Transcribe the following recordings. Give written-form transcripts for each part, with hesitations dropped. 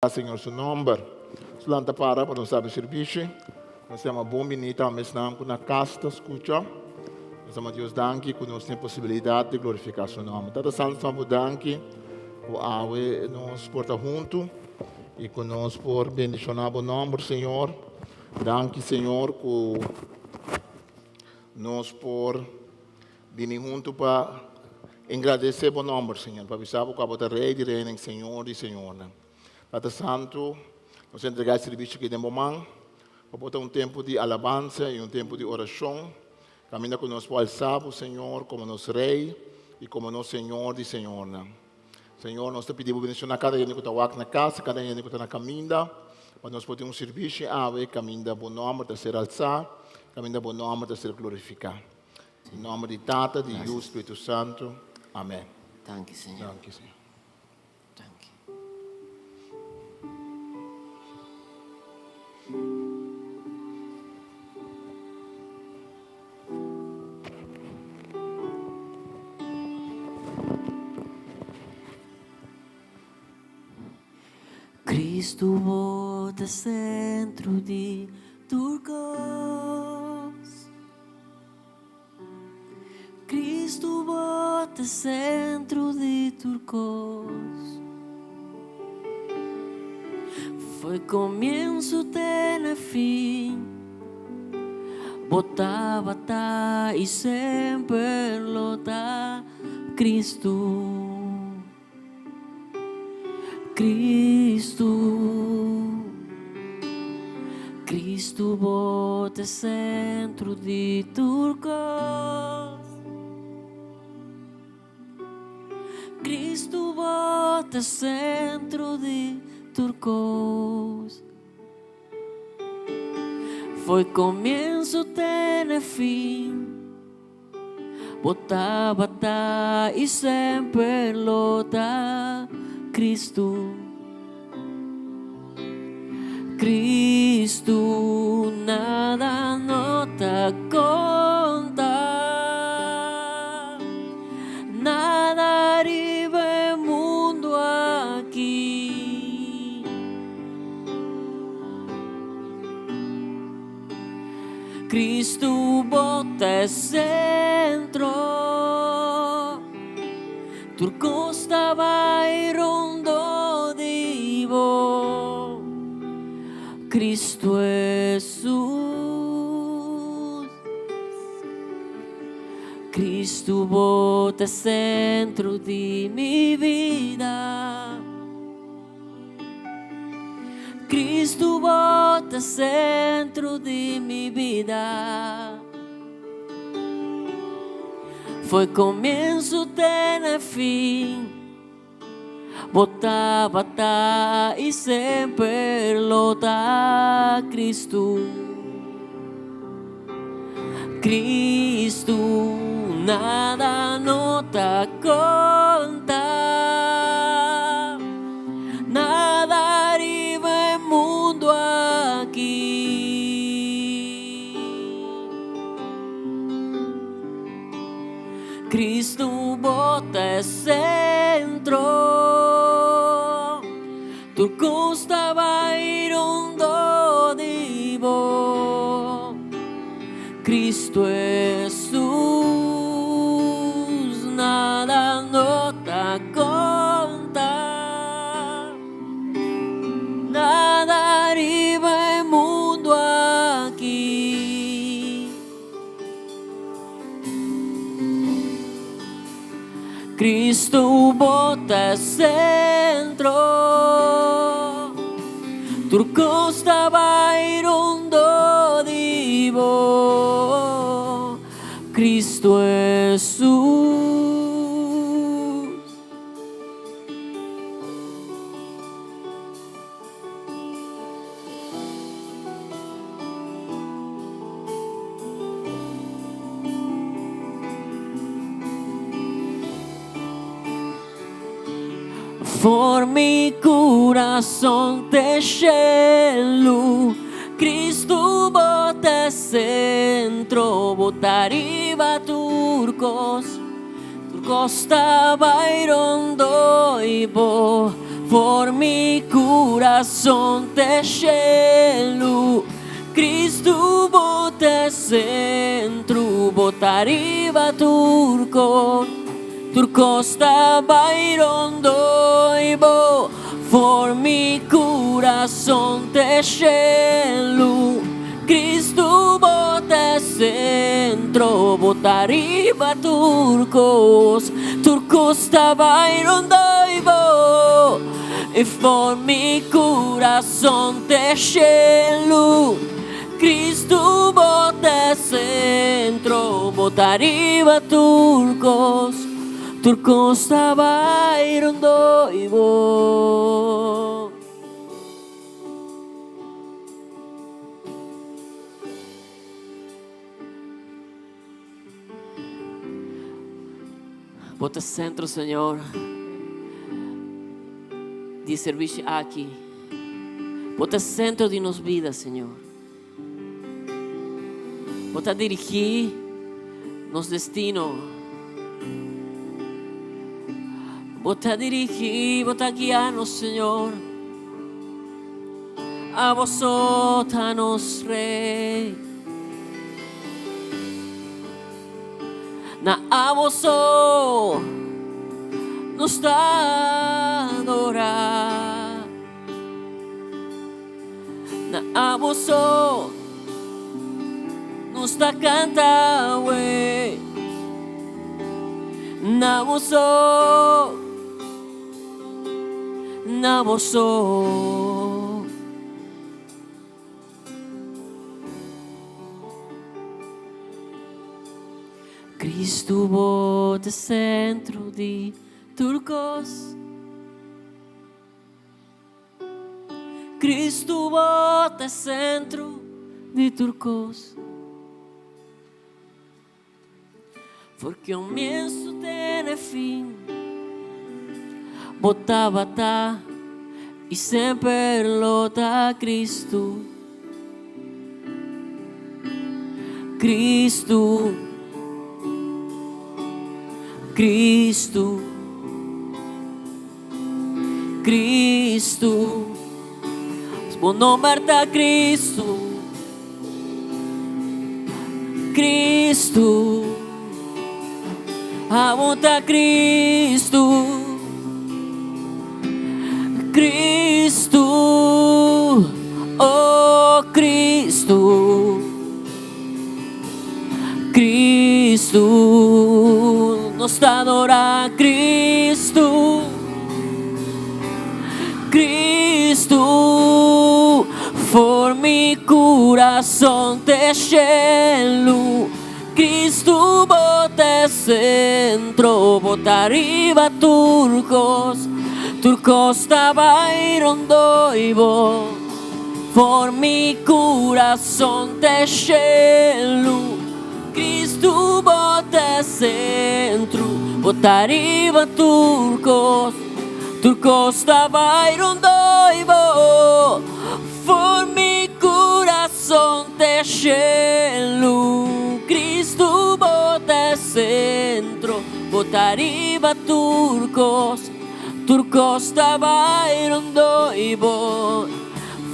Señor su nomber. Nos lanta para pa nos sabi sirbishi. Nos yama bon bini tambe esnan ku na kas ta skucha. Nos yama Dios danki ku nos tin e posibilidat di glorifiká su nomber. Tata Santu, nos yama bo danki ku awe nos por ta huntu i ku nos por bendishoná bo nomber, Señor. Danki, Señor, ku nos por bini huntu pa Engradesé bo nòmber, Señor, pa bisa bo ku abo ta Rei di reinan i Señor di señornan. Tata Santu, nos a entregá e sirbisio aki den bo man, pa bo ta un tempu di alabansa i un tempu di orashon, kaminda ku nos por alsá bo, Señor, komo nos Rei i komo nos Señor di señornan. Señor, nos ta pidi bo bendishoná kada hende ku ta wak na kas, kada hende ku ta na kaminda, pa nos por tin un sirbisio awe kaminda bo nòmber ta ser alsá, kaminda bo nòmber ta ser glorifiká. Den nomber di Tata, di Yu, Spiritu Santu. Amen. Danki, Señor. Danki, Señor. Danki. Cristo bo ta centro di tur cos. Cristo bo ta centro di tur cos. Foi comienzo te na fin. Bo tabata y semper lo ta Cristo. Cristo, Cristo bo ta centro di tur cos. Cristo bo ta centro di tur cos. Foi comienzo te na fin. Bo tabata i semper lo ta Cristo. Cristo, nada no ta conta. Nada riba e mundo aki. Cristo bo ta e centro, tur cos ta bai rondo di bo, Cristo Jesus. Cristo bo ta e centro di mi vida. Cristo bo ta centro di mi bida. Foi comienzo te na fin. Bo tabata y semper lo ta Cristo. Cristo, nada no ta conta. Nada riba e mundo aki. Cristo bo ta e centro. Tur cos ta bai rondo di bo, Cristo Jesus, nada no ta conta, nada riba e mundo aki. Cristo bo ta e centro, tur cos ta bai rondo di bo, Cristo Jesus. For mi kurason te shelu, Kristu bo ta sentro, bo ta riba tur kos, tur kos ta bai rondo i bo. For mi kurason te shelu. Kristu bo ta sentru, bo ta riba tur kos, tur kos ta bai rondó i bo. For mi kurason te shelu. Kristu bo ta sentro, bo ta riba tur kos, tur kos ta bai rondó i bo. I for mi kurason te shelu. Kristu bo ta sentro, bo ta riba tur kos, tur kos ta bai rondó i bo. Bo ta centro, Señor, di e servicio aki. Bo ta centro di nos bida, Señor. Bo ta dirigi nos destino. Bo ta dirigi, bo ta guia nos, Señor. Abo so ta nos Rey. Na abo so nos ta adora. Na abo so nos ta canta we. Na abo so, na abo so. Cristo bo ta centro di tur cos. Cristo bo ta centro di tur cos. Porque comienzo tiene fin. Bo tabata y semper lo ta Cristo. Cristo. Cristo. Cristo. Bo nomber ta Cristo. Cristo. Abo ta Cristo. Cristo. Oh Cristo. Cristo. Nos ta adora Cristo. Cristo. For mi curason te shelu. Cristo bo ta centro, bo ta riba tur cos, tur cos ta bai rondó i bo. For mi curason te shelu. Cristo bo ta centro, bo ta riba tur cos, tur cos ta bai rondó i bo. For mi curason te shelu. Cristo bo ta centro, bo ta riba tur cos, tur cos ta bai rondó i bo.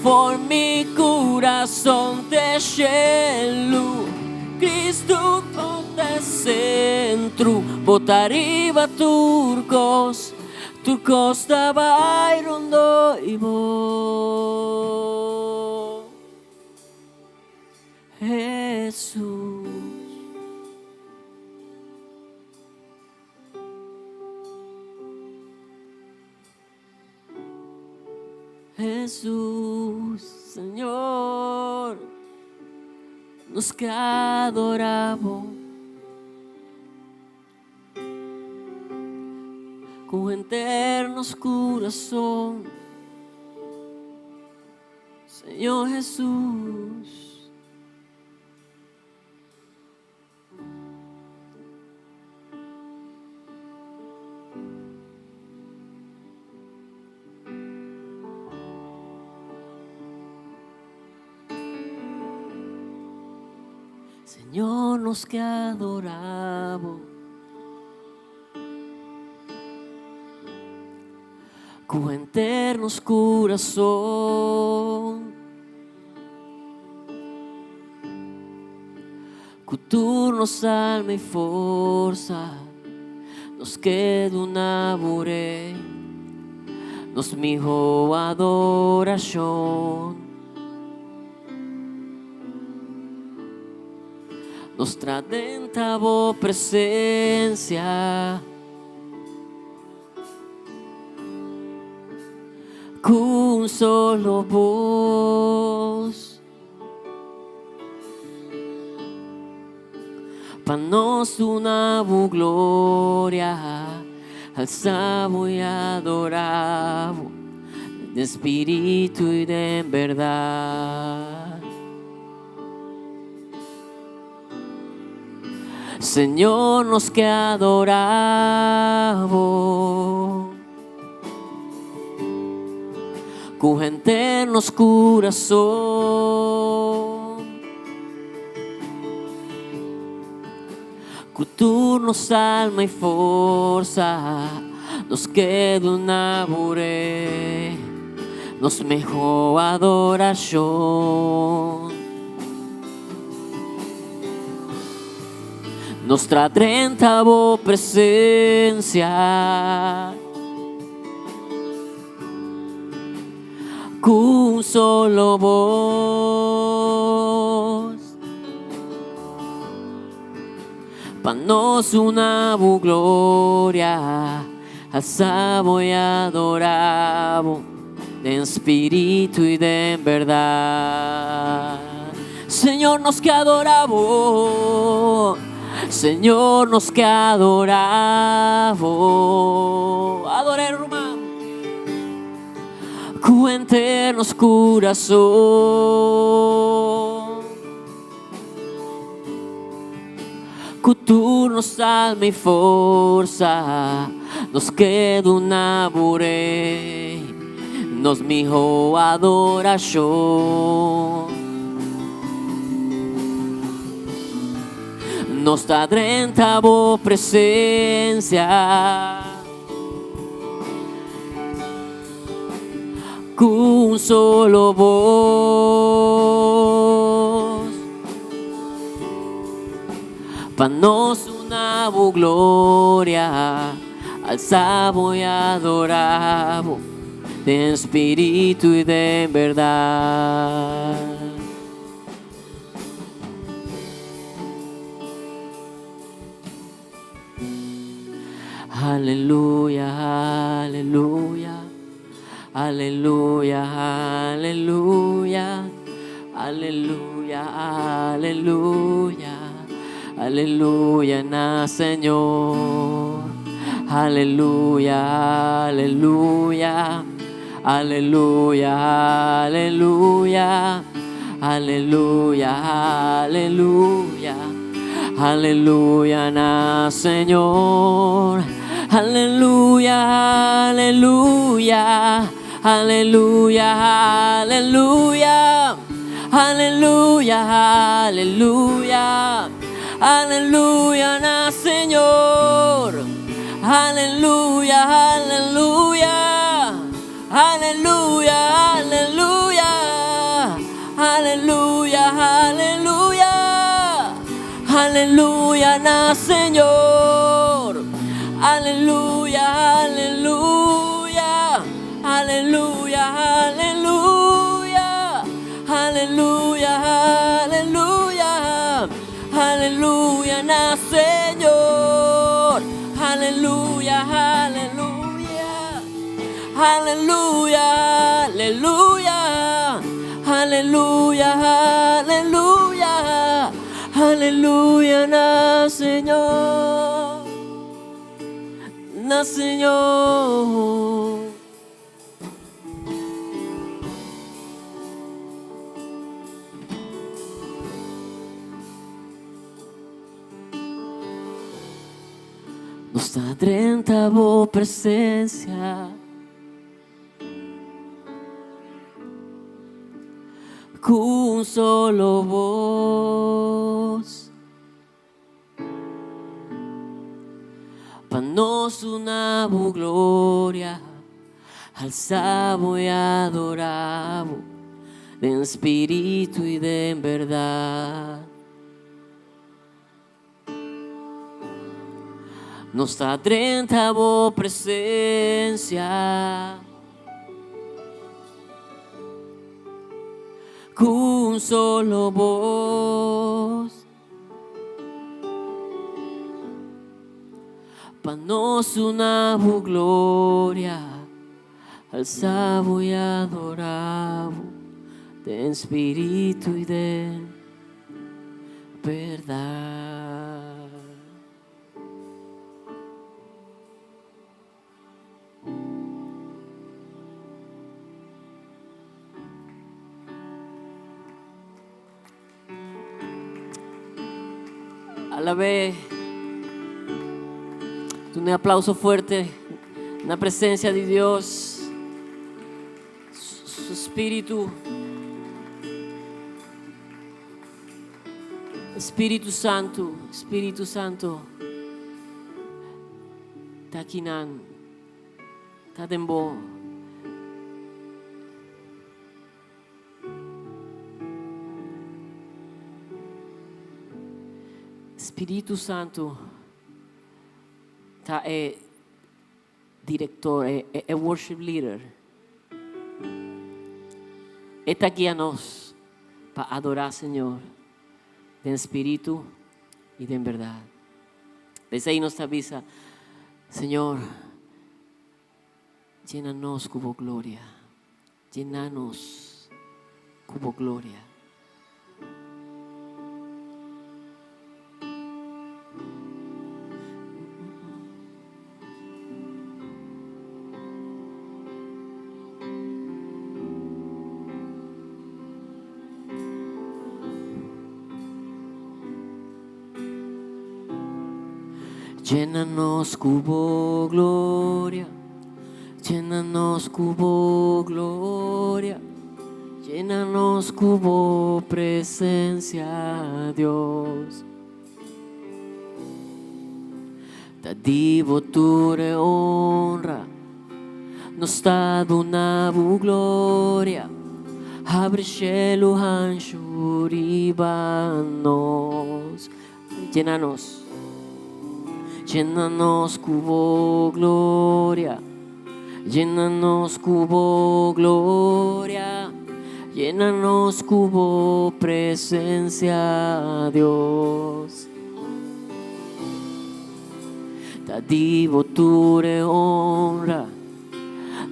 For mi curason te shelu. Cristo bo ta centro, bo ta riba tur cos, tur cos ta bai rondó i bo. Hesus. Hesus, Señor, nos ke adora bo. Ku henter nos kurason, Señor Hesus. Señor, nos ke adora bo. Ku henter nos kurason. Ku tur nos alma i forsa nos ke duna bo Rei nos mihó adorashon. Nos tra denta bo presensia. Ku un solo bos. Pa nos duna bo gloria, alsa bo i adora bo den spiritu i den bèrdat. Señor, nos ke adora bo ku henter nos kurason. Ku tur nos alma i forsa nos ke duna bo Rei nos mehó adorashon. Nos tra drenta bo presencia Cu un solo voz Pa nos una bo gloria Alza bo y adora bo Den spiritu y den berdad Señor nos ke adora bo Señor nos ke adora bo Ador'é ruman Ku henter nos kurason. Ku tur nos alma i forsa nos ke duna bo Rei nos mihó adorashon. Nos ta drenta bo presensia. Ku un solo bos. Pa nos duna bo gloria, alsa bo i adora bo den spiritu i den bèrdat. Aleluya, aleluya, aleluya, aleluya, aleluya, aleluya, aleluya na Señor. Aleluya, aleluya, aleluya, aleluya, aleluya, aleluya. Aleluya na Señor. Aleluya, aleluya, aleluya, aleluya. Aleluya, aleluya, aleluya na Señor. Aleluya, aleluya, aleluya, aleluya, aleluya, aleluya, aleluya na Señor. Aleluya, aleluya, aleluya, aleluya, aleluya, aleluya, aleluya na Señor. Aleluya, aleluya, aleluya, aleluya, aleluya, aleluya, aleluya na Señor, na Señor. Nos ta drenta bo presencia Cu un solo voz Pa nos duna bo gloria. Alsa bo i adora bo den spiritu i den bèrdat. Nos ta drenta bo presensia ku un solo bos. Pa nos una bo gloria, alsa bo i adora bo den spiritu i den berdad. Alabé. Un aplauso fuerte en la presencia de Dios. Su espíritu. Espíritu Santo, Espíritu Santo. Ta akinan. Ta den bo. Spiritu Santu ta e direktor, e, e worship leader. E ta guia nos pa adorá Señor den spiritu i den bèrdat. P'esei nos ta bisa, Señor, llena nos ku bo gloria. Llena nos ku bo gloria. Llena nos ku bo gloria. Llena nos ku bo gloria. Llena nos ku bo presencia, Dios. Ta di bo tur e honra. Nos ta duna bo gloria. Habri shelu hanshu riba nos. Llena nos. Llena nos ku bo gloria. Llena nos ku bo gloria. Llena nos ku bo presencia, Dios. Ta di bo tur e honra.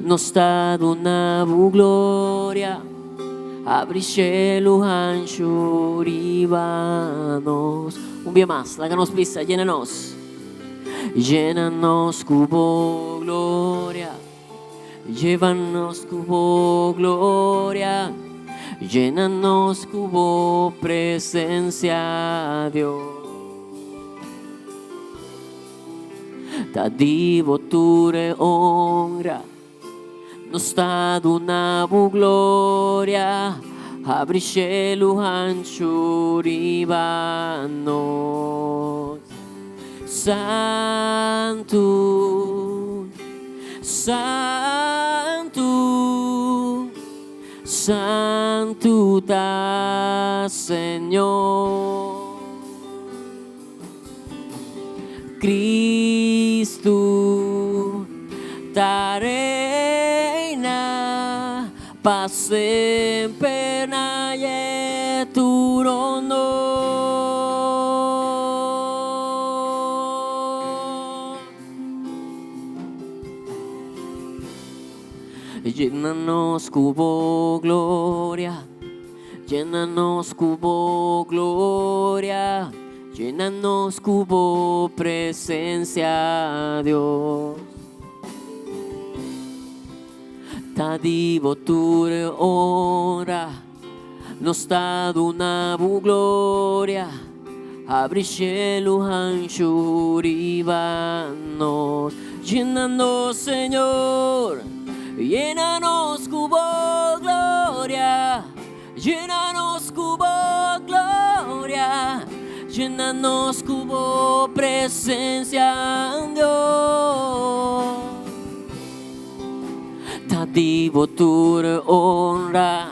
Nos ta duna bo gloria. Abri shelu hanchu riba nos. Un bia mas, laga nos bisa, llena nos. Llena nos ku bo gloria. Lleva nos ku bo gloria. Llena nos ku bo presencia, Dios. Ta di bo tur e honra. Nos ta duna bo gloria. Habri shelu hanchu riba nos. Santu, Santu, Santu ta Señor. Cristo ta reina pa semper na ye tur honor. Llena nos cu bo gloria, llena nos cu bo gloria. Llena nos cu bo presencia, Dios. Ta di bo tur e honra, nos ta duna bo gloria. Habri shelu hanchu riba nos. Llena nos, Señor, llena nos cu bo gloria. Llena nos cu bo gloria, llena nos cu bo presencia, Dios. Ta di bo tur honra.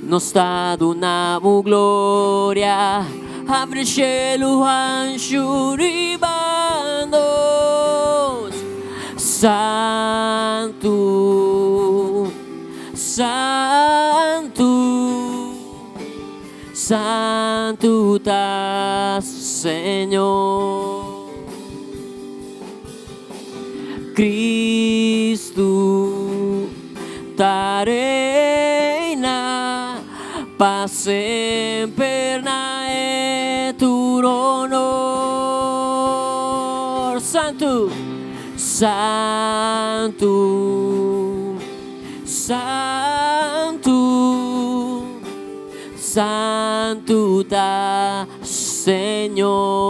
Nos ta duna bo gloria. Habri shelu hanshu riba nos. Santu, Santu, Santu ta Señor. Cristo ta reina pa semper na e tur honor. Santu, Santu, Santu, Santu ta Señor.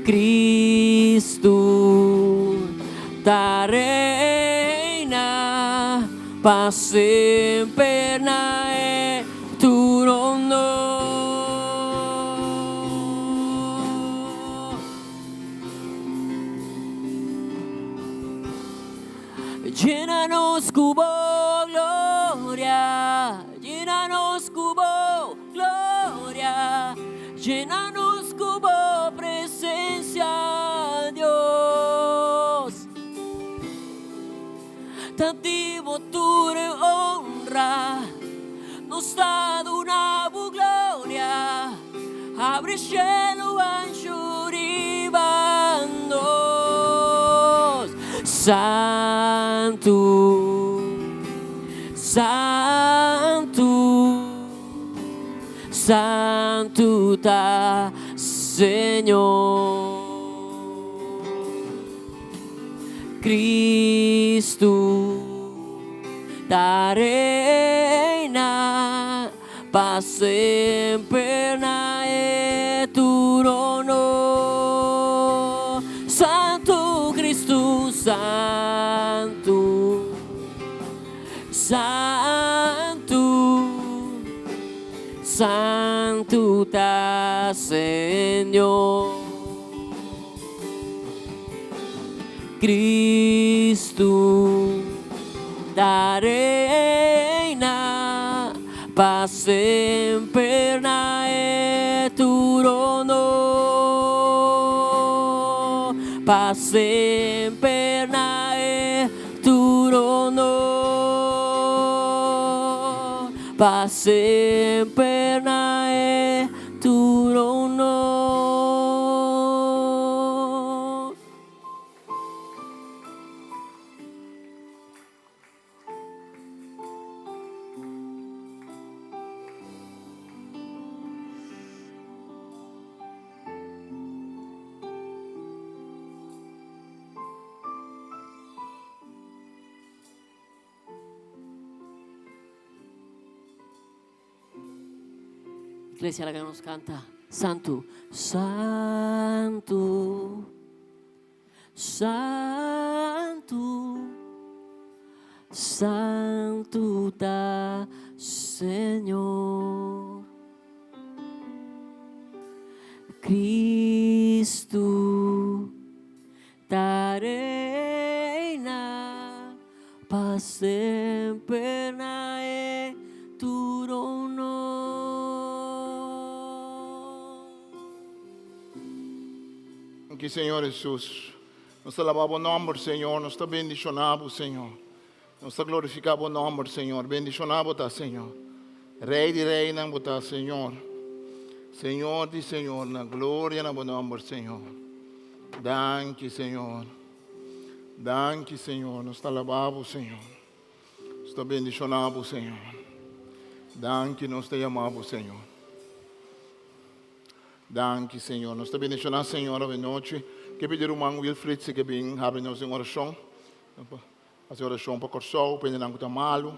Cristo ta reina pa semper na e tur honor. Llena nos cu bo gloria, llena nos cu bo gloria, llena nos cu bo presencia, Dios. Ta di bo tur honra, nos ta duna bo gloria, habri cielo ancho riba nos. Santu, Santu, Santu ta Señor. Cristo ta reina pa semper na e tur honor. Santu Cristo, Santu, Santu, Santu ta Señor. Cristo ta reina pa semper na e tur honor. Pa semper na e tur honor. Pa semper na e tur honor. Iglesia, laga nos canta. Santu, Santu, Santu, Santu ta Señor. Cristo ta reina pa semper na e tur honor. Danki Señor Hesus. Nos ta laba bo nomber Señor, nos ta bendiciona bo Señor. Nos ta glorifica bo nomber Señor. Bendiciona bo ta Señor. Rey di reynan bo ta Señor. Señor di señornan, gloria na bo nomber Señor. Danki Señor. Danki Señor. Nos ta alabá bo Señor. Nos ta bendishoná bo Señor. Danki nos ta yamá bo Señor. Danki Señor. Nos ta bendishoná Señor awe nochi. Ke pidi ruman Wilfried si ke bin habri nos den orashon. Hasi orashon pa Kòrsou, pa hendenan ku ta malu.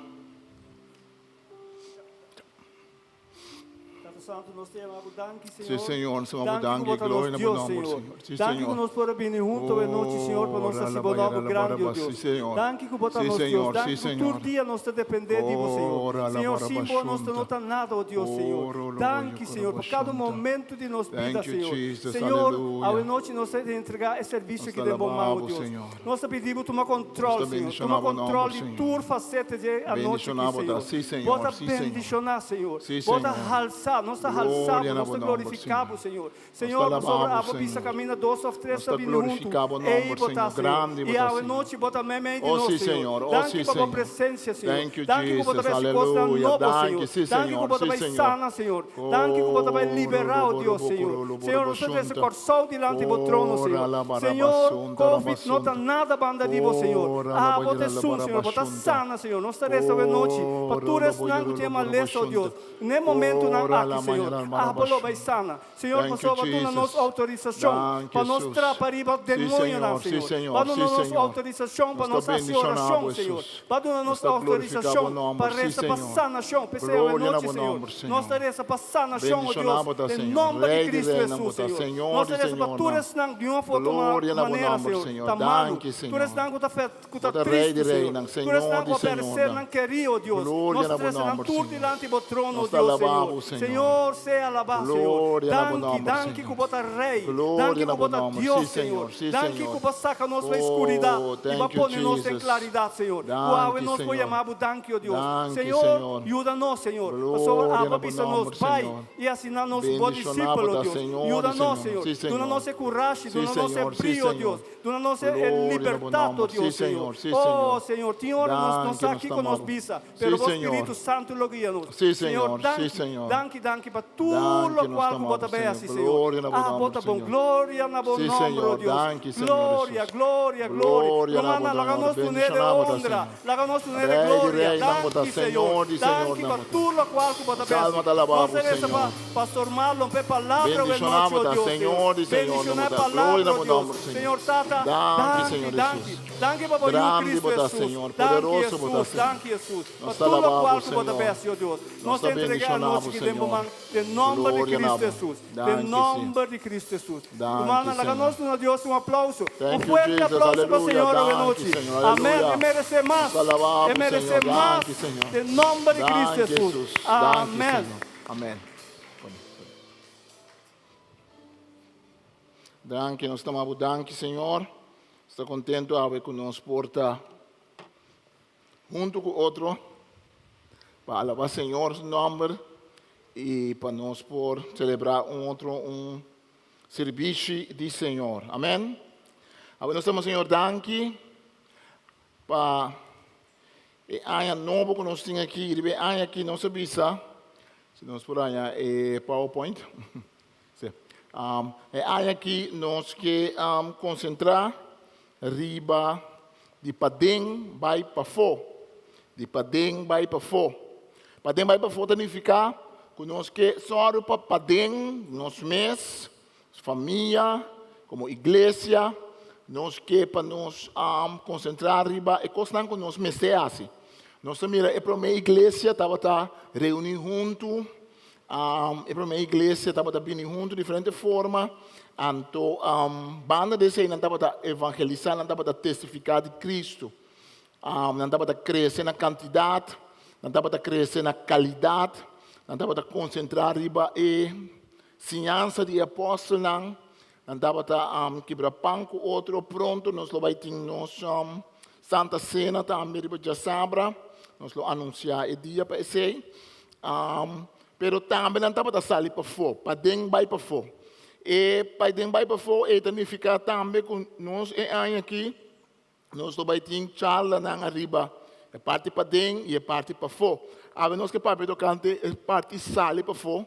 Tata. Santu, nos ta yama Bo danki, Sí, Señor. Señor, nos ta yama Bo Danki ku danki, Bo ta gloria nos na Bo Dios, nomber, Señor. Señor. Sí, Danki ku Señor. nos por a bini hunto e nochi, Señor, pa nos Oh, hasi Bo nomber grandi, oh Sí, Dios. Señor. Danki ku Bo ta Sí, nos Dios. Señor. Sí, Danki ku Señor. tur dia nos ta dependé di Bo, Señor. Oh, Señor, sin Bo nos ta no ta nada, oh Dios, Señor. Danki, Señor, pa kada momento di nos bida, Thank you, Señor. Jesus. Señor, Aleluya. awe nochi nos ta entregá e servisio Nos aki ta den Bo man, oh alabá Bo, Dios. Señor. Nos ta pidi Bo tuma control, Nos ta Señor. bendiciona Tuma Bo nomber, control di Señor. tur faceta dje anochi aki, Bendiciona Bo ta. Señor. Sí, Señor. Bo ta Sí, Señor. bendiciona, Señor. Sí, Bo ta Señor. halsa, nos ta halsa Bo, Gloria na nos Bo ta nomber, glorifica Bo, Señor. Señor. Nos ta Señor, alaba pasobra Bo, abo bisa Señor. camina dos of tres Nos ta ta bini huntu, glorifica Bo ei nomber, Bo ta, Señor. Señor. Grandi Bo I ta, awe Señor. nochi Bo ta meimei di Oh, nos, sí, Señor. Señor. Oh, Danki sí, pa Bo Señor. presencia, Señor. Thank you, Danki ku Bo ta Jesus. bai hasi cosnan Aleluya. nobo, Danki. Señor. Sí, Danki ku Señor. Bo ta Sí, bai Señor. sana, Señor. Danki ku Bo ta bai liberá, oh Dios, Señor. Señor, nos ta trese Kòrsou dilanti Bo trono, Señor. Señor, Covid no ta nada banda di Bo, Señor. Abo ta esun, Señor. Bo ta sana, Señor. Nos ta resa awe nochi pa tur esnan ku tin e malesa, oh Dios. N'e momentunan aki, Señor, abo lo bai sana. Señor, pasobra Bo duna nos outorisashon pa nos trapa riba demonionan, Señor. Bo a duna nos outorisashon pa nos hasi orashon, Señor. Bo a duna nos outorisashon pa resa pa sanashon. P'esei awe nochi, Señor, nos ta resa pa sanashon, o Dios, den nomber di Cristo Hesus, Señor. Nos ta resa pa tur esnan di un of otro manera, Señor, ta malu, tur esnan ku ta ku ta tristu, Señor, tur esnan ku a pèrdè sernan kerí, o Dios. Nos ta trese nan tur dilanti Bo trono, o Dios, Señor. Señor, sea alabá, Señor. Danki, danki ku Bo ta Rei. Danki ku Bo ta Dios, Señor. Danki ku Bo a saka nos for e skuridat i Bo a pone nos den klaridat, Señor. Ku awe nos por yama Bo danki, o Dios. Señor, yuda nos, Señor, pasobra abo a bisa nos, Bai i asina nos Bo disipel, o Dios. Yuda nos, Señor. Duna nos e kurashi, duna nos e brio, o Dios. Duna nos e libertat, o Dios, Señor. Oh, Señor, tin ora nos no sa kiko nos bisa, pero Bo Spiritu Santu lo guia nos. Señor, danki, danki, danki pa tur lokual ku Bo ta bay hasi, Señor. Ah, Bo ta bon. Gloria na Bo nomber, o Dios. Gloria, gloria, gloria. Rumannan, laga nos dun'E de honra, laga nos dun'E de gloria. Danki, Señor. Danki pa tur lokual ku Bo ta bay hasi. Nos ta resa pa Pastor Marlon pa e palabra awe nochi, o Dios, Señor. Bendiciona e palabra, o Dios. Señor Tata, danki, danki. Danki pa bo Yu Cristo Jesus. Danki Jesus, danki Jesus. Pa tur locual cu bo ta besti, o Dios. Nos ta entrega e anochi aki den bo man, den nomber di Cristo Jesus. Den nomber di Cristo Jesus. Rumannan, laga nos duna Dios un aplauso. Un fuerte aplauso pa Señor awe nochi. Amen. E merece mas. E merece mas. Den nomber di Cristo Jesus. Amen. Amen. Danki, nos ta bo danki, Señor. Nos ta contento awe cu nos por ta hunto cu otro pa alaba Señor su nomber y pa nos por celebra un otro un servicio di Señor. Amen. Awe nos ta Señor danki pa E aña nobo ku nos tin aki, riba e aña aki nos a bisa, si nos por haña e PowerPoint, si, e aña aki nos ke konsentrá riba di paden bai pafó, di paden bai pafó. Paden bai pafó ta nifiká ku nos ke sòru pa paden nos mes, Nos famia, komo iglesia, nos ke pa nos konsentrá riba e kosnan ku nos mester hasi. Nos ta mira e promé iglesia tabata reuní huntu, e promé iglesia tabata bini huntu diferente forma, anto banda di esei nan tabata evangelisá, nan tabata testifiká di Kristu. Nan tabata krese na kantidat, nan tabata krese na kalidat, nan tabata konsentrá riba e Siñansa di e apòstelnan, nan tabata kibra pan ku otro. Pronto nos lo bai tin nos Santa Sena tambe riba djasabra. Nos lo anunsiá e dia pa esei. Pero tambe nan tabata sali pafó, paden bai pafó. E paden bai pafó ei ta nifiká tambe ku nos e aña akí Nos lo bai tin charlanan ariba e parti paden i e parti pafó. Awe nos ke papia tokante e parti sali pafó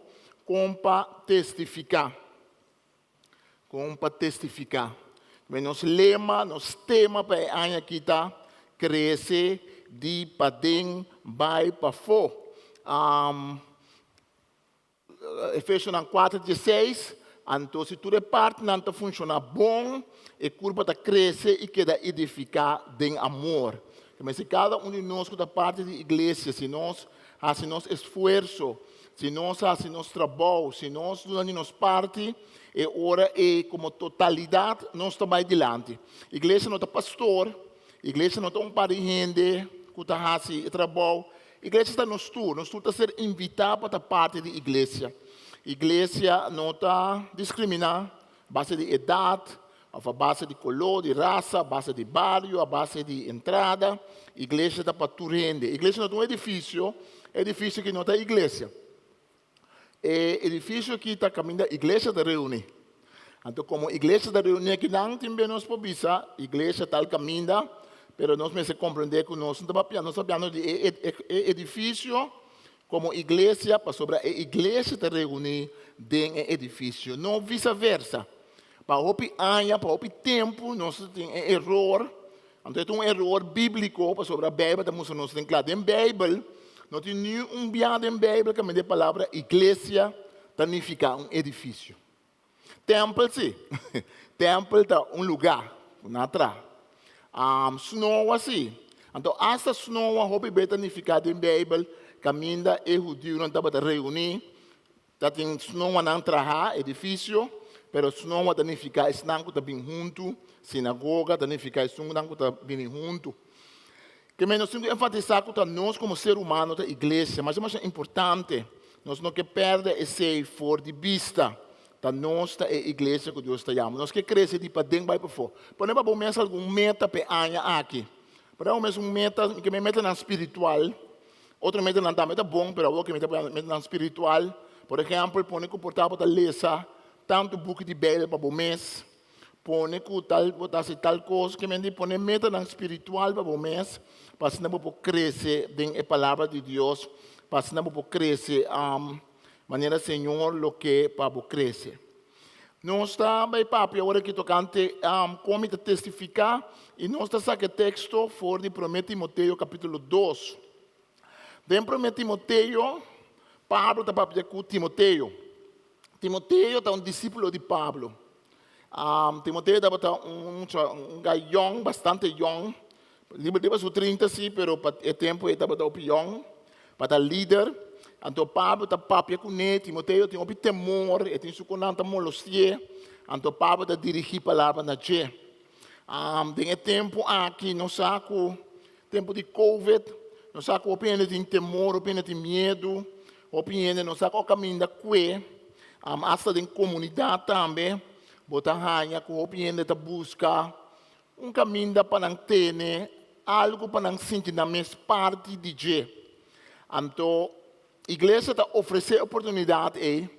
kon pa testifiká. Kon pa testifiká. Tambe nos lema, nos tema pa e aña aki ta Krese di paden bai pafó. Efesionan 4, 16, Anto si tur e partnan ta funshoná bon, e kurpa ta krese i keda edifiká den amor. Ke si kada un di nos ku ta parti di iglesia, si nos hasi nos esfuerso, si nos hasi nos trabou, si nos duna di nos parti, e ora ei komo totalidat nos ta bai dilanti. Iglesia no ta pastor, iglesia no ta un par di hende ku ta hasi e trabou. Iglesia ta nos tur, nos tur ta ser invitá pa ta parti di iglesia. Iglesia no ta diskriminá a base di edat, òf a base di koló, di rasa, a base di bario, a base di entrada. Iglesia ta pa tur hende. Iglesia no ta un edifisio, edifisio aki no ta iglesia. E edifisio aki ta kaminda iglesia ta reuní. Anto komo iglesia ta reuní akinan tin be nos por bisa iglesia tal kaminda, pero nos mester komprendé ku nos no ta papia, nos ta papiando di e e edifisio komo iglesia pasobra e iglesia ta reuní den e edifisio, no visa versa. Pa hopi aña, pa hopi tempu nos ta tin e eror Anto e ta un eror bíbliko pasobra Beibel ta mustra nos den kla. Den Beibel no tin ni un bia den Beibel kaminda e palabra iglesia ta nifiká un edifisio. Tèmpel sí. Tèmpel ta un lugá ku nan a traha. Snoa sí. Anto asta snoa hopi be ta nifiká den Beibel kaminda e hudiunan tabata reuní. Ta tin snoanan trahá, edifisio, pero snoa ta nifiká esnan ku ta bin huntu, sinagoga ta nifiká esunnan ku ta bini huntu. Ke men nos tin ku enfatisá ku ta nos komo ser humano ta iglesia, masha masha importante, nos no ke pèrdè esei for di bista, ta nos ta e iglesia ku Dios ta yama. Nos ke krese di paden bai pafó. Pone pa bo mes algun meta pa e aña aki. Pone pa bo mes un meta, ke men metanan spiritual. Otro metanan tambe ta bon, pero awor ke mi ta pone metanan spiritual. Por ehèmpel, pone ku por ta bo ta lesa tantu buki di Beibel pa bo mes. Pone ku tal bo ta hasi tal kos. Ke men di pone metanan spiritual pa bo mes, pa asina bo por krese den e Palabra di Dios, pa asina bo por krese manera Señor lo ke pa bo krese. Nos ta bai papia ora aki tokante kon mi ta testifiká i nos ta saka e teksto for di Promé Timoteo kapítulo 2. Den Promé Timoteo, Pablo ta papia ku Timoteo. Timoteo ta un disípulo di Pablo. Timoteo tabata un mucha, un gai yòn, bastante yòn. Riba su 30 sí, pero pa e tempu e tabata hopi yòn, pa ta lider. Anto Pablo ta papia kuné, Timoteo tin hopi temor, e tin su ku nan ta molosti'é. Anto Pablo ta dirigí palabra na dje. Den e tempu aki nos sa ku tempu di covid, nos sa ku hopi hende tin temor, hopi hende tin miedu, hopi hende no sa ku kaminda kue. Asta den komunidat tambe bo ta haña ku hopi hende ta buska Un kaminda pa nan tene algu pa nan sinti nan mes parti di dje. Anto iglesia ta ofresé oportunidat ei.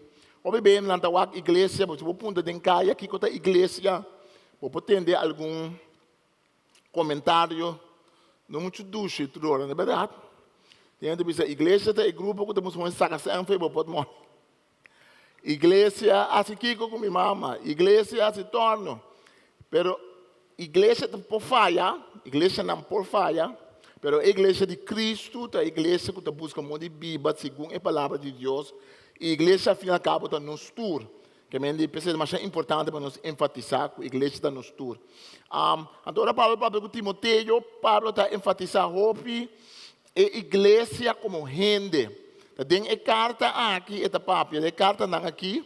Hopi bes nan ta wak iglesia, bo si bo puntra den kaya kiko ta iglesia, bo por tende algun komentario no muchu dushi tur ora, no bèrdat? Tin hende ta bisa iglesia ta e grupo ku ta mustra saka sèn for bo pòtmòni. Iglesia hasi kiko ku mi mama, iglesia hasi torno. Pero iglesia ta por faya, iglesianan por faya, pero e iglesia di Cristo ta e iglesia ku ta buska modo di biba segun e palabra di Dios. I iglesia al fin al kabo ta nos tur. Ke men di p'esei ta masha importante pa nos enfatisá ku iglesia ta nos tur. Anto ora Pablo papia ku Timoteo, Pablo ta enfatisá hopi E iglesia komo hende. Ta den e karta aki e ta papia, den e kartanan aki,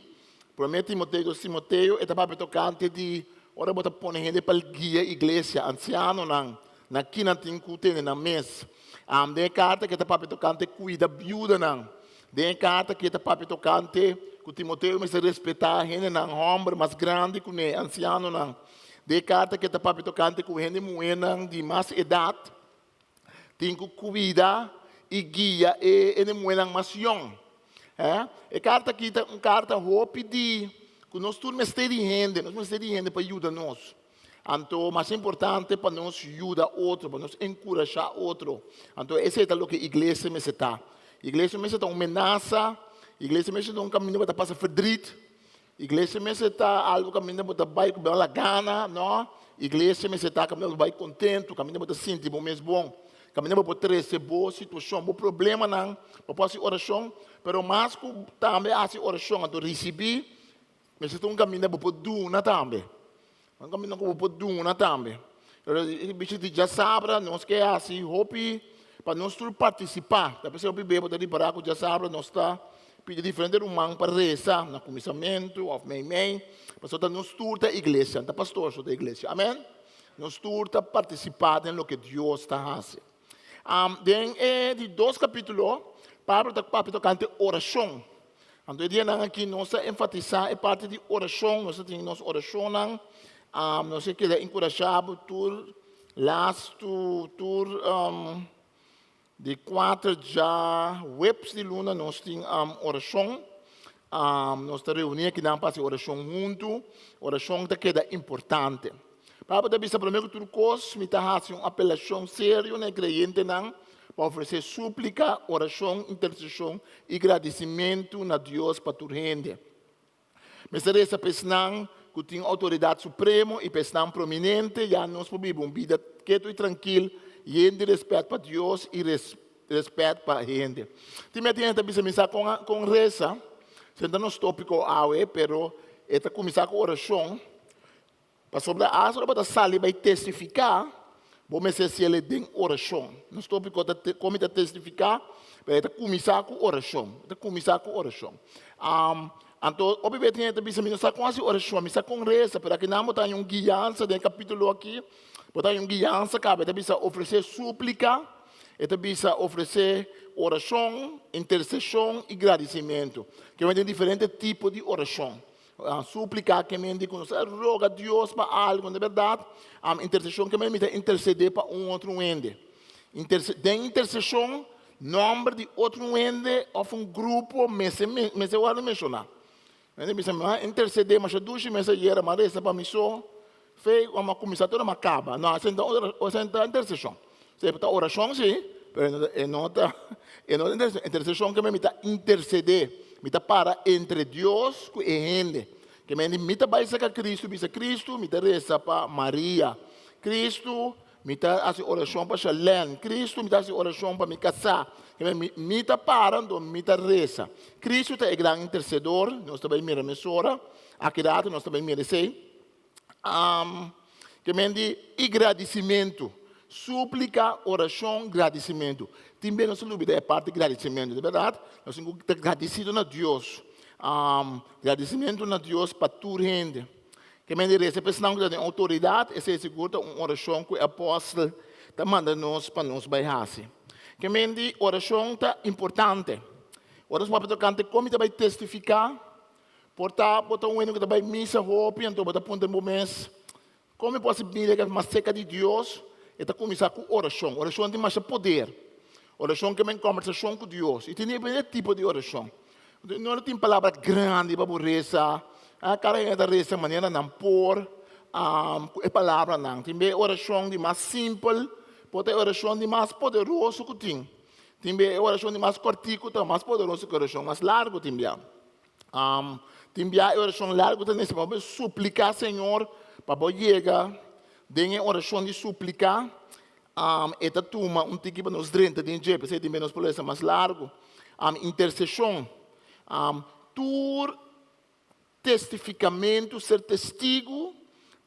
Promé Timoteo i Timoteo, e ta papia tokante di ora bo ta pone hende pa guia iglesia, ansianonan, na ki nan tin ku tene nan mes. Den e karta aki e ta papia tokante kuida biudanan. Den e karta aki e ta papia tokante ku Timoteo mester respetá hendenan hòmber mas grandi kuné, ansianonan. Den e karta aki e ta papia tokante ku hende muhénan di mas edat Tin ku kuida i guia e hende muhénan mas yòn. E karta akí ta un karta hopi di ku nos tur mester di hende, nos mester di hende pa yuda nos. Anto mas importante pa nos yuda otro, pa nos enkurashá otro. Anto esei ta loke iglesia mester ta. Iglesia mester ta un menasa, iglesia mester ta un kaminda ku ta pasa ferdrit, Iglesia mester ta algu kaminda bo ta bai ku bela gana, no. Iglesia mester ta kaminda bo ta bai kontentu, kaminda bo ta sinti bo mes bon, kaminda bo por trese bo situashon, bo problemanan, bo por hasi orashon, pero mas ku tambe hasi orashon anto risibí, mester ta un kaminda bo por duna tambe. Un kaminda ku bo por duna tambe. Pero e bichi di djasabra nos ke hasi hopi pa nos tur partisipá. Ta p'esei hopi bes bo ta ripará ku djasabra nos ta pidi diferente ruman pa resa na kuminsamentu òf meimei, pasobra ta nos tur ta iglesia, no ta pastor so ta iglesia. Amen? Nos tur ta partisipá den loke Dios ta hasi. Den e di dos kapítulo, Pablo ta papia tokante orashon. Anto e dianan aki nos ta enfatisá e parti di orashon, nos ta tin nos orashonnan, nos a keda enkurashá bo tur lastu, tur di kuater djaweps di luna nos tin orashon. Nos ta reuní akinan pa hasi orashon huntu. Orashon ta keda importante. Pablo ta bisa, Promé ku tur kos, mi ta hasi un apelashon serio na e kreyentenan pa ofresé súplika, orashon, interseshon i gradisimentu na Dios pa tur hende. Mester resa pa esnan ku tin outoridat supremo i pa esnan prominente, ya nos por biba un bida ketu i trankil, yen di rèspèt pa Dios i rèspèt pa hende. Tin mia tin hende ta bisa mi sa kon kon resa, esei no ta nos tópiko awe, pero e ta kuminsá ku orashon. Pasobra asta ora bo ta sali bai testifiká, bo mester hasiel e den orashon. Nos tópiko ta kon mi ta testifiká, pero e ta kuminsá ku orashon. E ta kuminsá ku orashon. Anto hopi bes tin hende ta bisa mi no sa kon hasi orashon, mi sa kon resa, pero akinan bo ta haña un guiansa den e kapítulo aki, bo ta haña un guiansa kaba, e ta bisa ofresé súplika, e ta bisa ofresé orashon, interseshon i gradisimentu. Ke men tin diferente tipo di orashon. Supliká ke men di ku nos a roga Dios pa algu, na bèrdat, interseshon ke men mi ta intersedé pa un otro hende. Den interseshon, nòmber di otro hende òf un grupo mester mester wòrdu menshoná. Mi ta bisa, mi a intersedé masha dushi mes ayera, mi a resa pa mi so, fe ku mi a kuminsá tur mi a kaba. No, esei no ta interseshon. Esei ta orashon sí, pero e no ta e no ta interseshon ke men mi ta intersedé, mi ta para entre Dios ku e hende. Ke men di mi ta bai saka Kristu bisa Kristu mi ta resa pa Maria, Kristu mi ta hasi orashon pa Shalèn, Kristu mi ta hasi orashon pa mi kasá. Ke men mi mi ta para anto mi ta resa. Kristu ta e gran intersedor, nos ta bai mira mesora, aki rato nos ta bai mira esei. Ke men di i gradisimentu. Súplika, orashon, gradisimentu. Tin bes nos ta lubida e parti gradisimentu, di bèrdat? Nos tin ku ta gradisidu na Dios. Gradisimentu na Dios pa tur hende. Ke men di resa pa esnan ku ta den outoridat, esei sigur ta un orashon ku e apòstel ta manda nos pa nos bai hasi. Ke men di orashon ta importante. Ora nos papia tokante kon mi ta bai testifiká, Por ta bo ta un hende ku ta bai misa hopi, anto bo ta puntra bo mes, Kon mi por hasi bida ku mas serka di Dios? E ta kuminsá ku orashon. Orashon tin masha poder. Orashon ke men kòmbersashon ku Dios. I tin diferente tipo di orashon. No tin palabra grandi pa bo resa. Kada hende ta resa manera nan por ku e palabranan. Tin be orashon di mas simpel por ta e orashon di mas poderoso ku tin. Tin be e orashon di mas kòrtiku ta mas poderoso ku e orashon mas largu tin bia. Tin bia e orashon largu ta nese pa bo supliká Señor pa bo yega den e orashon di supliká. E ta tuma un tiki pa nos drenta den dje, p'esei tin bia nos por lesa mas largu. Interseshon, tur testifikamentu, ser testigu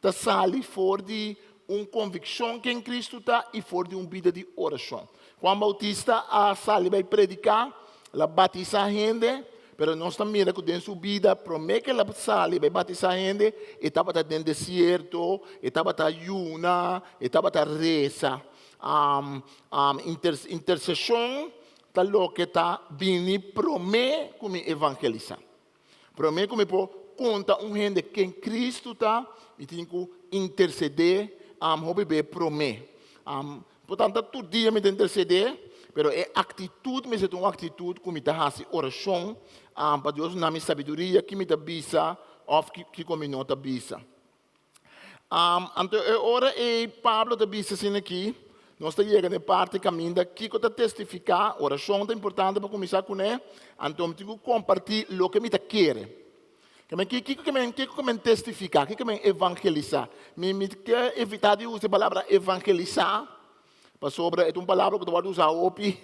ta sali for di un konvikshon ken Kristu ta i for di un bida di orashon. Juan Bautista a sali bai prediká, el a batisá hende, pero nos ta mira ku den su bida promé ku el a sali bai batisá hende, e tabata den desierto, e tabata yuna, e tabata resa. Interseshon ta loke ta bini promé ku mi evangelisá. Promé ku mi por konta un hende ken Kristu ta, mi tin ku intersedé hopi be promé. Por tanto tur dia mi ta intersedé, pero e aktitut mester ta un aktitut ku mi ta hasi orashon pa Dios duna mi sabiduria ki mi ta bisa òf kiko mi no ta bisa. Anto e ora ei Pablo ta bisa asina aki, nos ta yega na e parti kaminda kiko ta testifiká, orashon ta importante pa kuminsá kuné, anto mi tin ku kompartí loke mi ta kere. Kiko ke men kiko ke men testifiká, kiko ke men evangelisá? Mi mi ke evitá di usa e palabra evangelisá, pasobra e ta un palabra ku ta wòrdu usá hopi.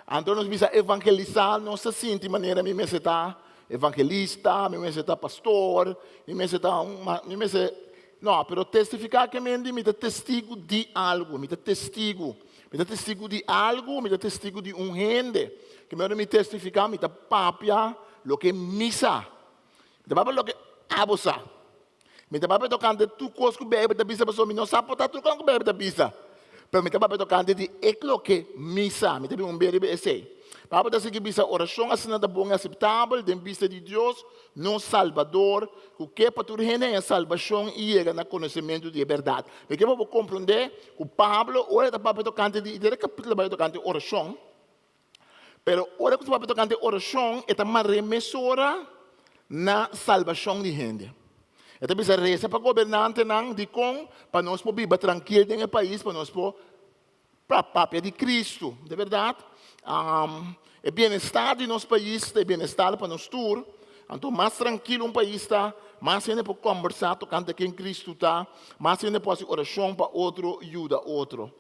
Anto nos bisa evangelisá, nos ta sinti manera mi mester ta evangelista, mi mester ta pastor, mi mester ta un, mi mester. No, pero testifiká ke men di mi ta testigu di algu, mi ta testigu. Mi ta testigu di algu, mi ta testigu di un hende. Ke men ora mi testifiká mi ta papia loke mi sa. Mi ta papia loke abo sa. Mi ta papia tokante tur kos ku Beibel ta bisa pasobra mi no sa por ta tur kos ku Beibel ta bisa. Pero mi ta papia tokante di e loke mi sa. Mi ta bin un bia riba esei. Pablo ta sigui bisa, Orashon asina ta bon i aseptabel den bista di Dios, nos Salbador, ku ke pa tur hende haña salbashon i yega na konosementu di e bèrdat. Mi ke pa bo komprondé ku Pablo ora e ta papia tokante di, den e kapítulo ta papia tokante orashon, Pero ora ku ta papia tokante orashon, e ta mar'é mesora na salbashon di hende. E ta bisa resa pa gobernantenan, dikon? Pa nos por biba trankil den e pais, pa nos por papia di Kristu. De bèrdat, e bienestar di nos pais ta e bienestar pa nos tur. Anto mas trankil un pais ta, mas hende por kòmbersá tokante ken Kristu ta, mas hende por hasi orashon pa otro, yuda otro.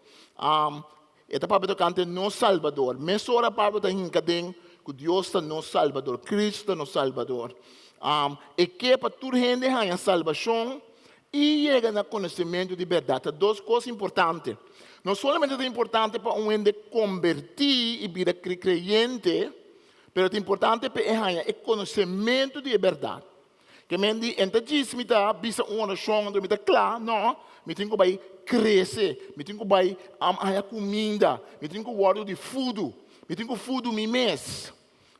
E ta papia tokante nos Salbador. Mesora Pablo ta hinka den ku Dios ta nos Salbador, Kristu ta nos Salbador. E ke pa tur hende haña salbashon i yega na konosementu di bèrdat. Ta dos kos importante. No solamente ta importante pa un hende kombertí i bira kreyente, pero ta importante pa e haña e konosementu di e bèrdat. Ke men di, N ta djis mi ta bisa un orashon anto mi ta kla? No, mi tin ku bai krese, mi tin ku bai haña kuminda, mi tin ku wòrdu di fudu, mi tin ku fudu mi mes.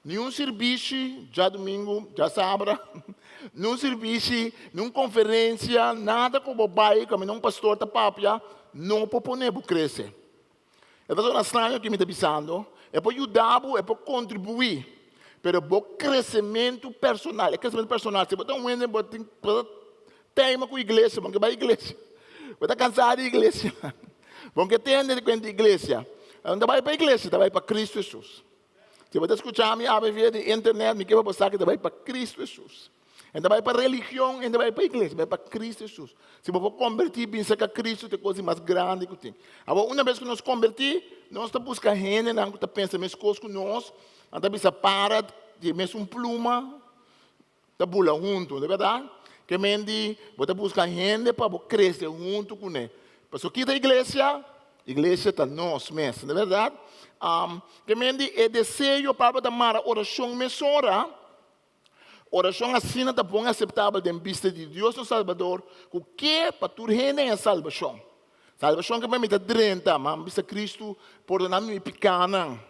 Niun sirbishi djadumingu, djasabra, niun sirbishi, niun konferensia, nada ku bo bai kaminda un pastor ta papia no por pone bo krese. E ta sona straño ki mi ta bisando, e por yuda bo, e por kontribuí, pero bo kresementu personal, e kresementu personal, si bo ta un hende bo tin bo ta teima ku iglesia, bo no ke bai iglesia, bo ta kansá di iglesia, bo no ke tende di kuenta iglesia, bo no ta bai pa iglesia, ta bai pa Kristu Hesus. Si bo ta skucha mi awe via di internet, mi ke pa bo sa ki ta bai pa Kristu Hesus. E ta bai pa religion, e ta bai pa iglesia, e bai pa Cristo Jesus. Si bo por converti bin cerca Cristo, ta e cos di mas grandi cu tin. Awor, una bes cu nos converti, nos ta busca hendenan cu ta pensa mescos cu nos, nan ta bisa para di e mesun pluma, ta bula hunto, no ta berdad? Ke men di bo ta busca hende pa bo crece hunto cune. Pasobra kita iglesia? Iglesia ta nos mes, no ta berdad? Ke men di e deseo pa bo ta mara oracion mesora. Orashon asina ta bon aseptabel den bista di Dios nos Salbador, ku ke pa tur hende haña salbashon. Salbashon ke mi ta drenta, ma mi bisa Kristu, pordona mi mi pikanan.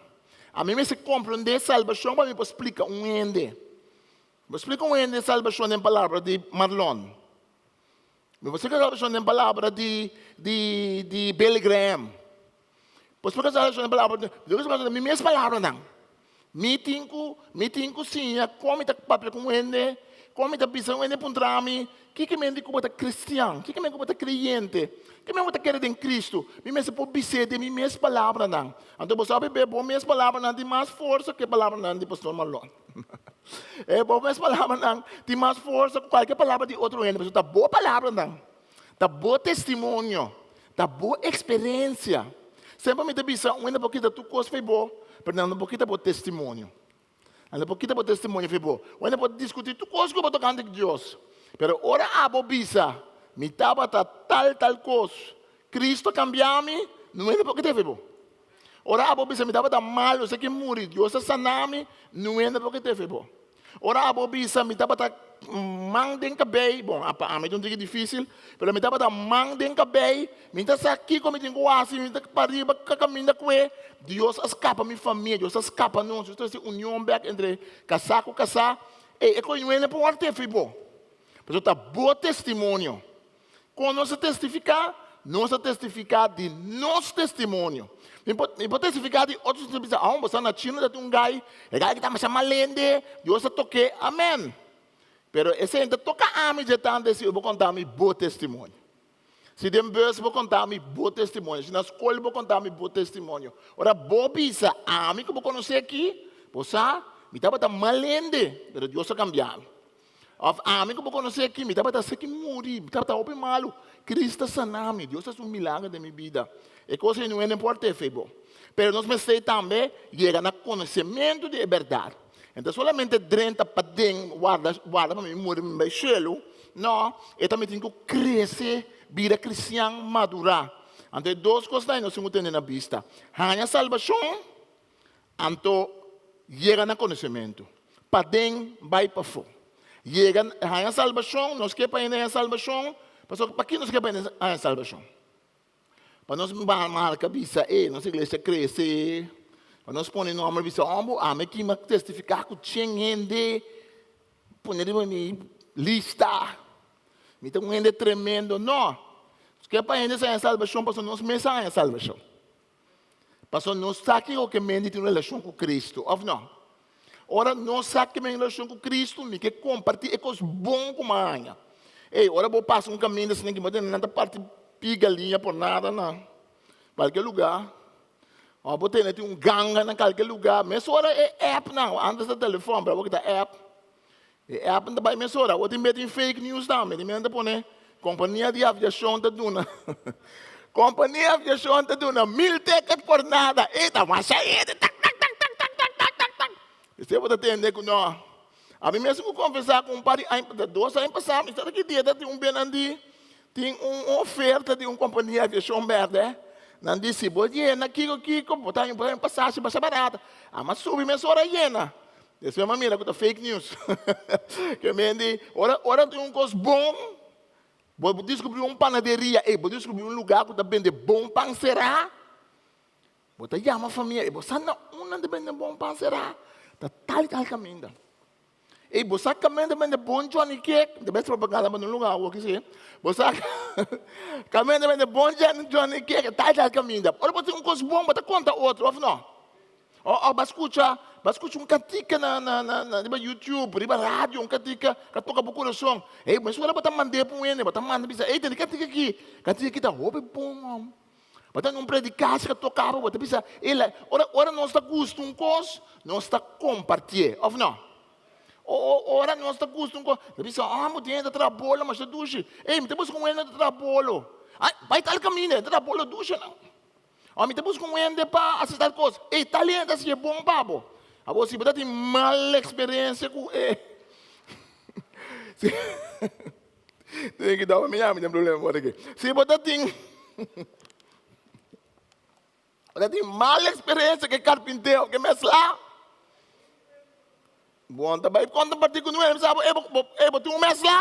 Ami mester komprondé salbashon pa mi por splika un hende. Mi por splika un hende salbashon den palabra di Marlon. Mi por splika salbashon den palabra di di di Billy Graham. Por splika salbashon den palabra di, mi por splika den mi mes palabranan. Mi tin ku mi tin ku siña kon mi ta papia ku un hende, kon mi ta bisa un hende puntra mi, kiko men di ku bo ta kristian? Kiko men ku bo ta kreyente? Kiko men ku bo ta kere den Kristu? Mi mester por bis'é den mi mes palabranan. Anto bo sa bebé bo mes palabranan tin mas forsa ku e palabranan di Pastor Marlon. E bo mes palabranan tin mas forsa ku kualke palabra di otro hende, pasobra ta bo palabranan, ta bo testimonio, ta bo eksperensia. Semper mi ta bisa, un hende por kita tur kos fo'i bo, pero nan no por kita bo testimonio. Nan no por kita bo testimonio fo'i bo. Un hende por diskutí tur kos ku bo tokante Dios, pero ora abo bisa, Mi tabata tal tal kos, Kristu a kambia mi, niun hende por kit'é fo'i bo. Ora abo bisa mi tabata malu, esaki muri, Dios a sana mi, niun hende por kite fe bo. Ora abo bisa mi tabata man den kabei, bon, pa ami ta un tiki difisil, pero mi tabata man den kabei, mi ta sa kiko mi tin ku hasi, mi ta pariba kaminda kue, Dios a skapa mi famia, Dios a skapa nos, Dios a trese union bek entre kasá ku kasá, ey, e kos niun hende por wòrdu te fe bo. Pasobra ta bo testimonio. Kon nos a testifiká? Nos a testifiká di nos testimonio. Mi por, mi por testifiká di otro gente bisa, ah, bo sa na China ta tin un gai, e gai ki ta masha malende, Dios a tok'é, amen. Pero esei no ta toka ami dje tantu si bo konta mi bo testimonio. Si den bus bo konta mi bo testimonio, si na skol bo konta mi bo testimonio. Ora bo bisa ami ku bo konosé aki, bo sa, mi tabata malende, pero Dios a kambia mi. Of ami ku bo konosé aki, mi tabata seki muri, mi tabata hopi malu. Cristo a sana mi, Dios a hasi un milagro den mi bida. E kos ei no hende por te fe bo. Pero nos mester tambe yega na konosementu di e bèrdat. Enton solamente drenta paden, warda, warda pa mi muri, mi bai shelu. No, e ta mi tin ku krese, bira kristian madurá. Anto e dos kosnan ei nos tin ku tene na bista, haña salbashon, anto yega na konosementu. Paden bai pafó. Yega, haña salbashon, nos ke pa hende haña salbashon, pasobra pakiko nos ke pa hende haña salbashon? Pa nos marka bisa, e, nos iglesia krese. Pa nos pone nomber bisa, oh, ami aki mi a testifiká ku chen hende, pone riba mi lista. Mi ta un hende tremendo. No. Nos ke pa hende sa haña salbashon pasobra nos mes a haña salbashon. Pasobra nos sa kiko ke men di tin un relashon ku Kristu, òf no? Ora nos sa ke men relashon ku Kristu, mi ke kompartí e kos bon ku mi a haña. Ey, ora bo pasa un kaminda asina ki bo tende nan ta parti pi galiña por nada na kualke lugá, òf bo tende tin un ganga na kualke lugá, mesora e app nan, antes ta telefòn, pero awor ki ta app, E app ta bai mesora. Awor tin bia tin fake news tambe. Tin bia nan ta pone kompania di aviashon ta duna kompania di aviashon ta duna mil ticket por nada. E ta masha hende tak tak tak tak tak tak tak tak tak. Esei bo ta tende ku no. Ami mes ku konfesá ku un par di aña, dos aña pasá mi tabata ki dia ta tin un bia nan di tin un oferta di un kompania di aviashon bèrdè. Nan di si bo yena kiko kiko bo ta haña un pasashi basha barata. Ami a subi mesora yena. Despues mi a mira ku ta fake news. Ke men di, ora ora tin un kos bon, bo diskubrí un panaderia, ey, bo diskubrí un lugá ku ta bende bon pan será, bo ta yama famia, ey, bo sa na unda ta bende bon pan será? Ta tal i tal kaminda. Ey, bo sa kaminda ta bende bon johnny cake? Ta bes propaganda pa un lugá awor ki si. Bo sa kaminda ta bende bon johnny cake? Tal i tal kaminda. Ora bo tin un kos bon, bo ta konta otro, òf no? O bo a skucha, bo a skucha un kantika na na na na riba YouTube, riba radio, un kantika ku a toka bo kurason. Ey, mesora bo ta mand'é pa un hende, bo ta manda bisa, ey, tende kantika aki, kantika aki ta hopi bon, hòm. Bo ta un predikashi ku a toka bo, bo ta bisa, ey, la, ora ora nos ta gusta un kos, nos ta kompartié, òf no? O o ora nos ta gusta un kos, ta bisa, oh, bo tin hende ta traha bolo masha dushi. Ey, mi ta buska un hende ta traha bolo. Ay, bai tal kaminda, e ta traha bolo dushi nan. Ò mi ta buska un hende pa hasi tal kos. Ey, tal hende hasi e bon pa bo. Awor si bo ta tin mal eksperensia ku e Tin ki dòmi mi mi tin problema por aki. Si bo ta tin bo ta tin mal eksperensia ku e karpintero ku e mèslá, bo no ta bai konta parti ku nuebe sa bo, ey bo tin un mèslá.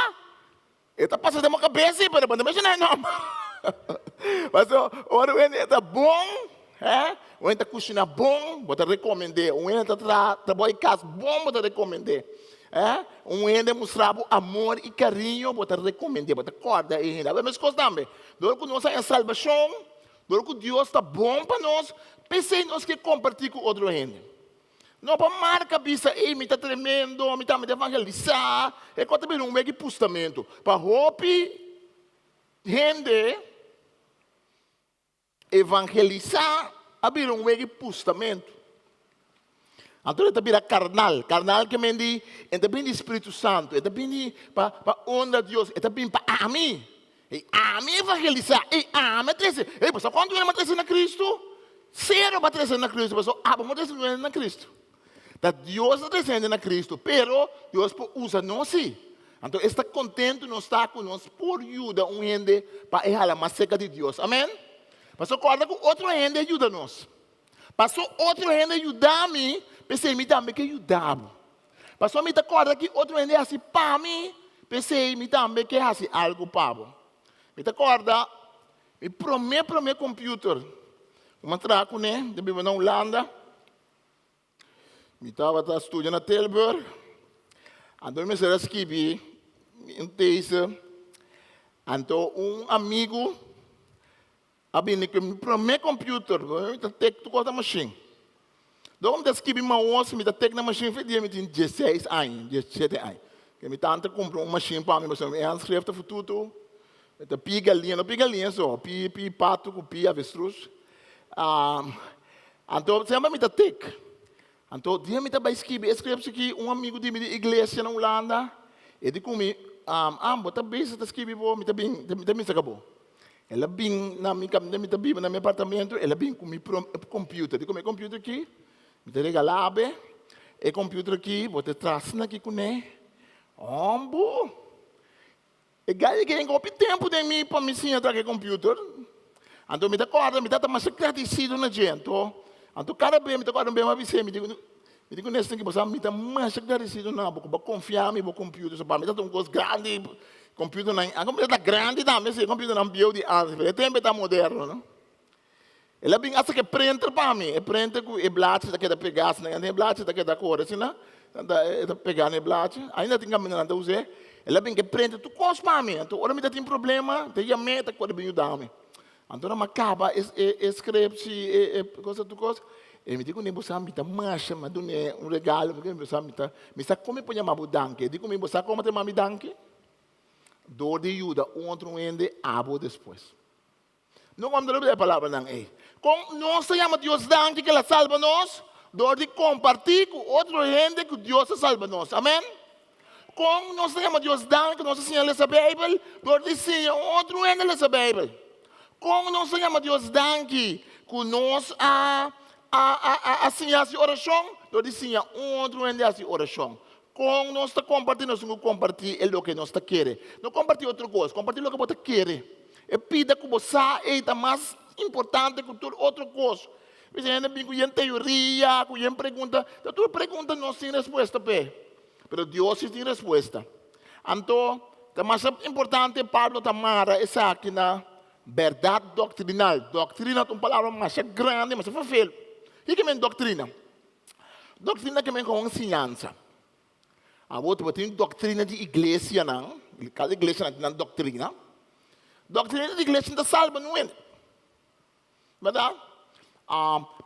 E ta pasa den bo kabes si, pero bo no ta menshoná e nòmber. Pasobra ora un hende ta bon, hè, un hende ta kushiná bon, bo ta rekomend'é. Un hende ta traha trabou di kas bon, bo ta rekomend'é. Hè, un hende mustra bo amor i kariño, bo ta rekomend'é, bo ta kòrda e hende. Awor meskos tambe, dor ku nos haña salbashon, dor ku Dios ta bon pa nos, p'esei nos ke kompartí ku otro hende. No pa marca bisa, ey, mi ta tremendo, mi tambe ta evangelisa. E cos ta bira un weki pustamento. Pa hopi hende, evangelisa a bira un weki pustamento. Anto e ta bira carnal. Carnal ke men di, e ta bini di Spiritu Santo, e ta bini pa pa honra Dios, e ta bini pa ami. Ey, ami evangelisa, ey, ami a trese. Ey, pasobra cuantu hende a trese na Cristo? Cero pa trese na Cristo, pasobra abo no trese hende na Cristo. Ta Dios a trese hende na Cristo, pero Dios por usa nos si. Anto esta contento nos ta cu nos por yuda un hende pa e hala mas cerca di Dios. Amen? Pasobra corda cu otro hende a yuda nos. Pasobra otro hende a yuda mi, p'esei mi tambe ke yuda bo. Pasobra mi ta kòrda ki otro hende hasi pa mi, p'esei mi tambe ke hasi algu pa bo. Mi ta kòrda mi promé promé kòmpiuter ku mi a traha kuné, mi ta biba na Hulanda. Mi tabata studia na Tilburg, anto mi mester a skibi un tese, anto un amigu A bini ku mi promé computer, mi ta tek tur kos na mashin. Dor ku mi ta skibi maos, mi ta tek na mashin fe dia mi tin dieseis aña, diesshete aña. Ke mi tanta kumpra un mashin pa mi pasobra mi handschrift ta fututu, mi ta pia galiña, no pia galiña so, pia pia pato ku pia avestruz. Anto semper mi ta tek. Anto dia mi ta bai skibi e scriptie aki, un amigu di mi di iglesia na Hulanda, e di ku mi, Ah, bo ta bezig ta skibi bo, mi ta bin, mi ta misa ka bo. El a bin na mi kaminda mi ta biba na mi apartamento, el a bin ku mi computer. Di ku mi computer aki, mi ta regalá be e computer aki, bo ta tras na aki kuné. Hombo! E gai a gen hopi tempu den mi pa mi siña traha e computer. Anto mi ta kòrda mi tata masha gradisido na dje. Anto, anto kada bes mi ta kòrda un bes mi a bis'é, mi di, mi di ku Nestor ki bo sa mi ta masha gradisido na bo ku bo a konfia mi bo computer. So pa mi ta un kos grandi, computernan, a computer ta grandi tambe si, e computernan bieu di antes, pero e tempu e ta moderno, no. El a bin hasta ku e printer pa mi, e printer ku e blachi ta keda pegá asina, e blachi ta keda kore asina, e ta pegá na e blachi, ainda tin kaminda nan ta us'é. El a bin ku e printer tur kos pa mi, anto ora mi ta tin problema, mi ta yam'é, e ta kore bin yuda mi. Anto ora mi a kaba e scriptie, e cosa tur kos, e mi di kuné, bo sa mi ta masha, mi a dun'é un regalo, mi di kuné, bo sa mi ta, mi sa kon mi por yama bo danki? E di ku mi, bo sa kon bo ta yama mi danki? Dor di yuda un otro hende abo despues. No wòrdu lubidá e palabranan ei. Kon nos ta yama Dios danki ku el a salba nos? Dor di kompartí ku otro hende ku Dios a salba nos. Amèn? Kon nos ta yama Dios danki ku nos a siña lesa Beibel? Dor di siña otro hende lesa Beibel. Kon nos ta yama Dios danki ku nos a a siña hasi orashon? Dor di siña otro hende hasi orashon. Kon nos ta kompartí? Nos tin ku kompartí e loke nos ta kere. No kompartí otro kos, kompartí loke bo ta kere. E pida ku bo sa ei ta mas importante ku tur otro kos. Bisa hende bin ku yen teoria, ku yen pregunta, ta tur pregunta nos tin respuesta p'e. Pero Dios si tin respuesta. Anto, ta mas importante Pablo ta mara esaki na bèrdat doktrinal. Doktrina ta un palabra masha grandi, masha ferfel. Kiko men doktrina? Doktrina ke men komo un siñansa. Awor bo tin doktrina di iglesianan, kada iglesianan tin nan doktrina. Doktrina di iglesia no ta salba niun hende, bèrdat?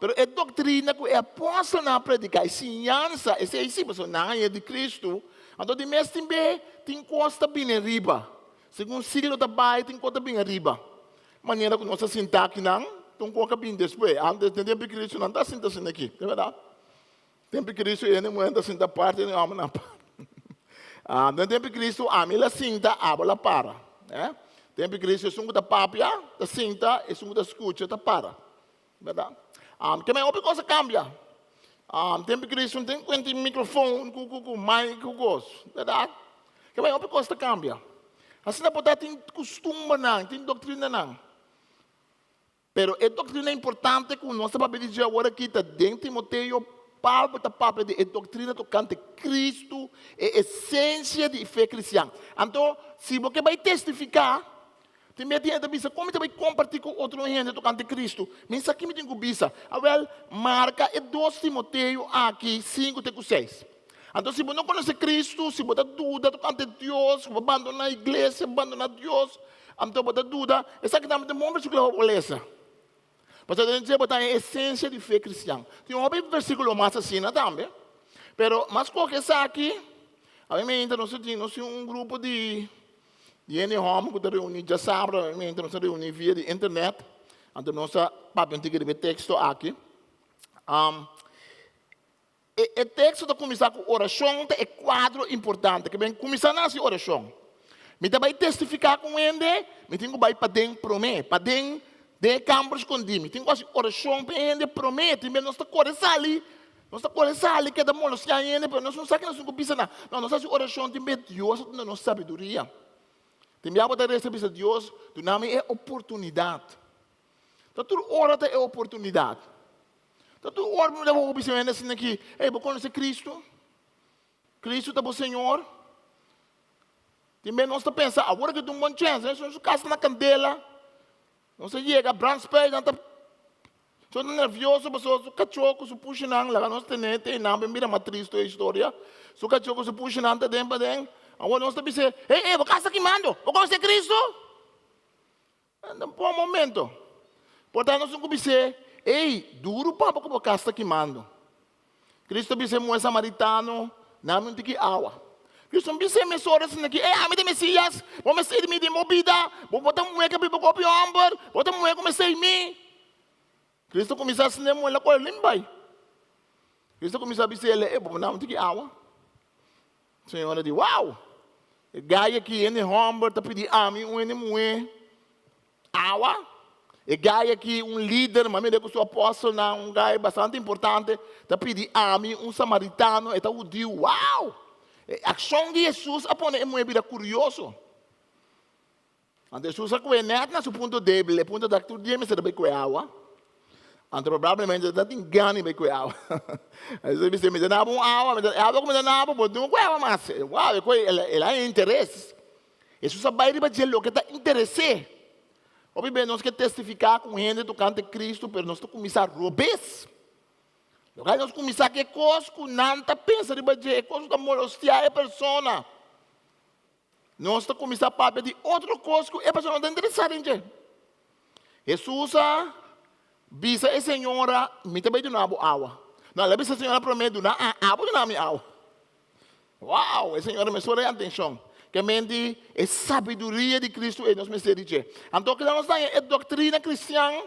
Pero e doktrina ku e apòstelnan a prediká, e siñansa, esei si, pasobra nan a haña di Kristu. Anto di mes tin be tin kos ta bini riba. Segun siglo ta bai tin kos ta bini riba. Manera ku nos a sinta akinan, ta un kos ku a bini despues. Antes, den tempu di Kristu, nan ta sinta asina aki, ta bèrdat? Tempu di Kristu, e hende muhé ta sinta aparte, e hende hòmber aparte. Den tempu di Kristu, ami la sinta, abo la para. Tempu di Kristu, esun ku ta papia ta sinta, esun ku ta skucha ta para. Bèrdat? Ke men hopi kos a kambia. Tempu di Kristu no tin kuenta mikrofon ku mic ku kos. Bèrdat? Ke men hopi kos ta kambia. Asina por ta tin kustumbernan, tin doktrinanan. Pero e doktrina importante ku nos ta papia di dje awor aki ta den Timoteo, Pablo ta papia di e doktrina tokante Kristu, e esensia di fe kristian. Anto, si bo ke bai testifiká, tin bia tin hende ta bisa, Kon mi ta bai kompartí ku otro hende tokante Kristu? Mi sa ki mi tin ku bisa. Awèl, marka e dos Timoteo aki, sinku te ku seis. Anto, si bo no konosé Kristu, si bo ta duda tokante Dios, ku bo a bandoná iglesia, bandoná Dios, Anto bo ta duda, esaki tambe ta un bon versíkulo pa bo lesa. Pasobra den dje bo ta haña e esensia di fe kristian. Tin hopi versíkulo mas asina tambe, pero mas koke esaki, awe meinta nos tin nos tin un grupo di di hende hòmber ku ta reuní djasabra, awe meinta nos ta reuní via di internet, anto nos ta papia un tiki riba e teksto aki. E teksto ta kuminsá ku orashon ta e kuadro importante. Ke ben kuminsá na hasi orashon. Mi ta bai testifiká ku un hende, mi tin ku bai paden promé, paden den e kamber skondí. Mi tin ku hasi orashon pa e hende promé. Tin bes nos ta kore sali, nos ta kore sali keda molostiá e hende, pero nos no sa ke nos tin ku bisa nan. No, nos hasi orashon tin bes Dios ta duna nos sabiduria. Tin bia bo ta resa bisa Dios, duna mi e oportunidat. Ta tur ora ta e oportunidat. Ta tur ora bo ta hopi bisa hende asina aki, Hey, bo konosé Cristo? Cristo ta bo Señor? Tin bes nos ta pensa, awor aki ta un bon chèns, su kas ta na kandela, nos a yega, brandspui, nan ta so ta nervioso pasobra su kachó ku su pushinan, laga nos tene te einan pa e mira mas tristu e historia, su kachó ku su pushinan ta den paden, awor nos ta bis'é, Hey, hey, bo kas ta kimando, bo konosé Cristo? Na un bon momento. Por ta nos un ku bis'é, Ey, duru pa bo ku bo kas ta kimando. Cristo bisa e muhé samaritano, Nami un tiki awa. Cristo no bis'é mesora asina aki, Ey, ami ta e Mesías, bo mester di mi den bo bida, bo bo ta muhé ku a biba ku hopi hòmber, bo ta muhé ku mester di mi. Cristo kuminsá asina e muhé la kore limp bai. Cristo kuminsá bis'é, Ey, bo nami un tiki awa. Señora di, Wow! E gai aki, hende hòmber, ta pidi ami, un hende muhé, awa. E gai aki, un lider, m'a mira ku su apòstelnan, un gai bastante importante, ta pidi ami, un samaritano, e ta hudiu. Wow! E akshon di Hesus a pone e muhé bira kurioso. Anto Hesus a kohe nèt na su punto débil, e punto ta tur dia mester ta bai kohe awa. Anto probablemente e ta tin gana di bai kohe awa. Hesus a bisa, Mi ta daba un awa, mi ta, e awa ku mi ta daba bo no kohe awa mas. Wow, e kohe, el a haña interes. Hesus a bai riba dje loke ta interes'é. Hopi bes nos ke testifiká ku un hende tokante Kristu, pero nos ta kuminsá robes. Loke nos kuminsá ku e kos ku nan ta pensa riba dje, e kos ku ta molostiá e persona. Nos ta kuminsá papia di otro kos ku e persona no ta interesá den dje. Hesus a bisa e señora, Mi ta bai duna bo awa. No, el a bisa e señora promé, Duna abo duna mi awa. Wow! E señora mester e atenshon. Ke men di e sabiduria di Kristu ei nos mester di dje. Anto kila nos daña e doktrina kristian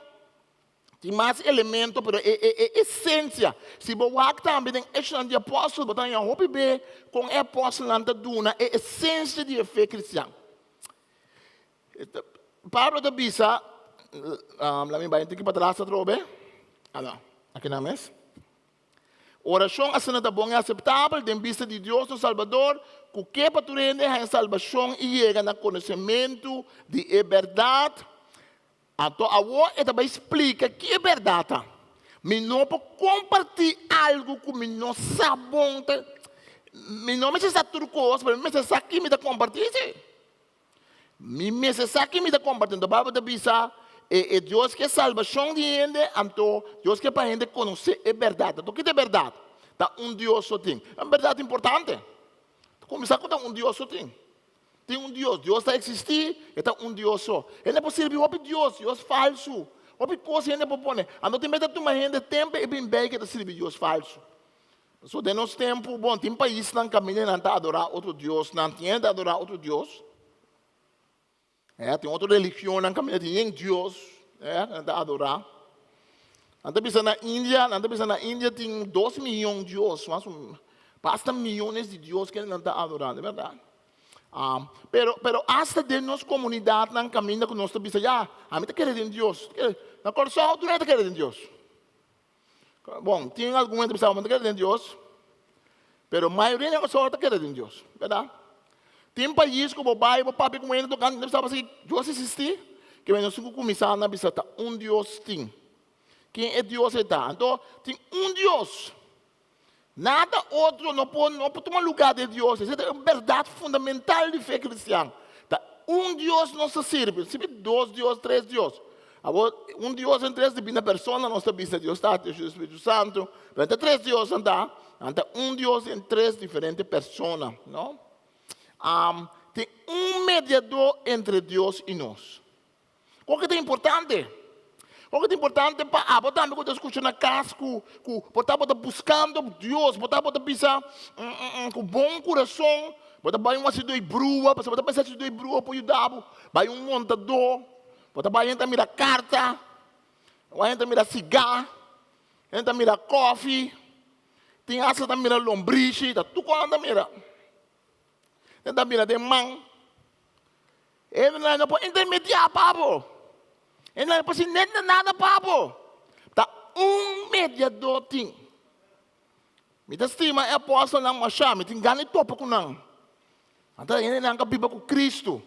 Tin mas elemento, pero e e e esensia. Si bo wak tambe den Hechosnan di Apòstel, bo ta haña hopi be kon e apòstelnan ta duna e esensia di e fe kristian. Pablo ta bisa, laat mi bai un tiki patras atrobe. Ah no, akinan mes. Orashon asina ta bon i aseptabel den bista di Dios nos Salbador, ku ke pa tur hende haña salbashon i yega na konosementu di e bèrdat. Anto awor e ta bai splika ki e bèrdat ta. Mi no por kompartí algu ku mi no sa bon ta. Mi no mester sa tur kos, pero mi mester sa ki mi ta kompartí si. Mi mester sa ki mi ta kompartí. Anto Beibel ta bisa, e e Dios ke salbashon di hende, anto Dios ke pa hende konosé e bèrdat. Anto ki ta e bèrdat? Ta un Dios so tin. E un bèrdat importante. Ta kuminsá ku ta un Dios so tin. Tin un Dios. Dios ta eksistí, e ta un Dios so. Hende por sirbi hopi dios, dios falsu. Hopi kos hende por pone. Anto tin bes ta tuma hende tempu e bin bei ke ta sirbi dios falsu. Pasobra den nos tempu, bon, tin paisnan kaminda nan ta adorá otro diosnan, tin hende ta adorá otro dios. Tin otro religionnan kaminda tin yen dios, nan ta adorá. Nan ta bisa na India, nan ta bisa na India tin dos miyon dios, mas o basta miyones di dios kende nan ta adorá, di bèrdat. Pero, pero asta den nos komunidatnan kaminda ku nos ta bisa, ya, ami ta kere den Dios. Na Kòrsou tur hende ta kere den Dios. Bon, tin algun hende ta bisa, mi ta kere den Dios, pero mayoria na Kòrsou ta kere den Dios, bèrdat? Tin pais ku bo bai, bo papia ku hende tokante, nan bisa si Dios eksistí, ke nos tin ku kuminsá na bisa ta un Dios tin. Ken e Dios ei ta? Anto tin un Dios. Nada otro no por no por tuma lugá di e Dios. Esei ta un bèrdat fundamental di fe kristian. Ta un Dios nos ta sirbi. No sirbi dos Dios, tres Dios. Awor, un Dios den tres divina persona nos ta bisa, Dios Tata, Dios Yu, Spiritu Santu. Pero ta tres Diosnan ta. Nan ta un Dios den tres diferente persona, no? Tin un mediadó entre Dios i nos. Kua ke ta importante? Kua ke ta importante pa abo tambe ku ta skucha na kas ku ku bo ta bo ta buskando Dios, bo ta bo ta bisa ku bon kurason, bo ta bai un hasidó di brua, pasobra bo ta pensa hasidó di brua por yuda bo, bai un montadó, bo ta bai hende ta mira karta, bo bai hende ta mira sigá, hende ta mira kòfi, tin hasta ta mira lombrishi, ta tur kos nan ta mira. Nan ta mira den man. Hendenan no por intermediá pa bo. Hendenan no por hasi net nada pa bo. Ta un mediadó tin. Mi ta stima e apòstelnan mashá. Mi tin gana di topa ku nan. Nan ta hendenan ku a biba ku Kristu.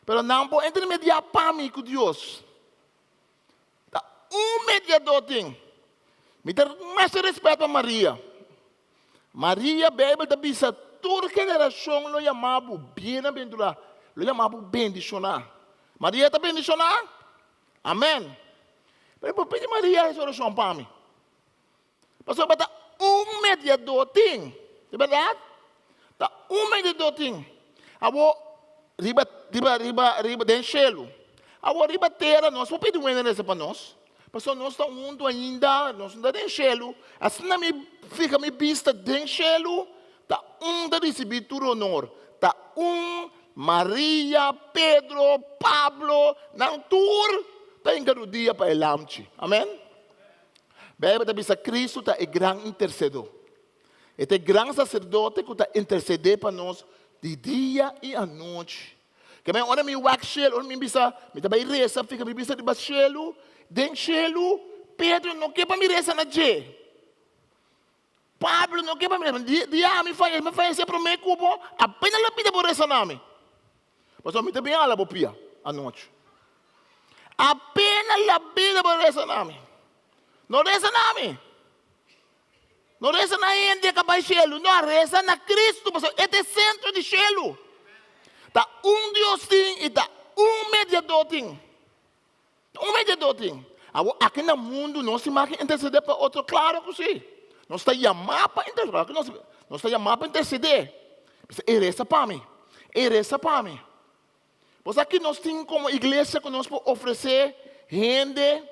Pero nan por intermediá pa mi ku Dios. Ta un mediadó tin. Mi ta masha rèspèt pa Maria. Maria, Beibel ta bisa, tur generashon lo yama bo bienaventurá, lo yama bo bendishoná. Maria ta bendishoná? Amèn. Pero bo pidi Maria hasi orashon pa mi. Pasobra ta un mediadó tin. Di bèrdat? Ta un mediadó tin. Awor, riba, riba, riba, riba, den shelu. Awor, riba tera, nos por pidi un hende resa pa nos. Pasobra nos ta huntu ainda, nos no ta den shelu. Asina mi fiha mi bista den shelu, ta un ta risibí tur honor. Ta un Maria, Pedro, Pablo, nan tur ta hinka rudia pa e Lamchi. Amen. Beibel ta bisa Kristu ta e gran intersedó. E ta e gran saserdote ku ta intersedé pa nos di dia i anochi. Ke men ora mi wak shelu, ora mi bisa, mi ta bai resa, fika mi bisa riba shelu, den shelu, Pedro no ke pa mi resa na dje. Pablo no ke pa mi resa. Di, dia mi fayese, mi fayese promé ku bo, apenas lo pidi bo resa na mi. Pasobra mi ta bin hala bo pia. anochi. Apenas la bida bo resa na mi. No resa na mi. No resa na hende ka bai shelu. No, resa na Cristo, pasobra e ta e sentro di shelu. Ta un Dios tin i ta un mediador tin. Un mediador tin. Awor aki na mundu nos tin mas ke intersedé pa otro? Klaro ku si. Nos ta yamá pa intersedé. Nos, nos ta yamá pa intersedé. Bisa, e resa pa mi. E resa pa mi. Bo sa ki nos tin komo iglesia ku nos por ofresé hende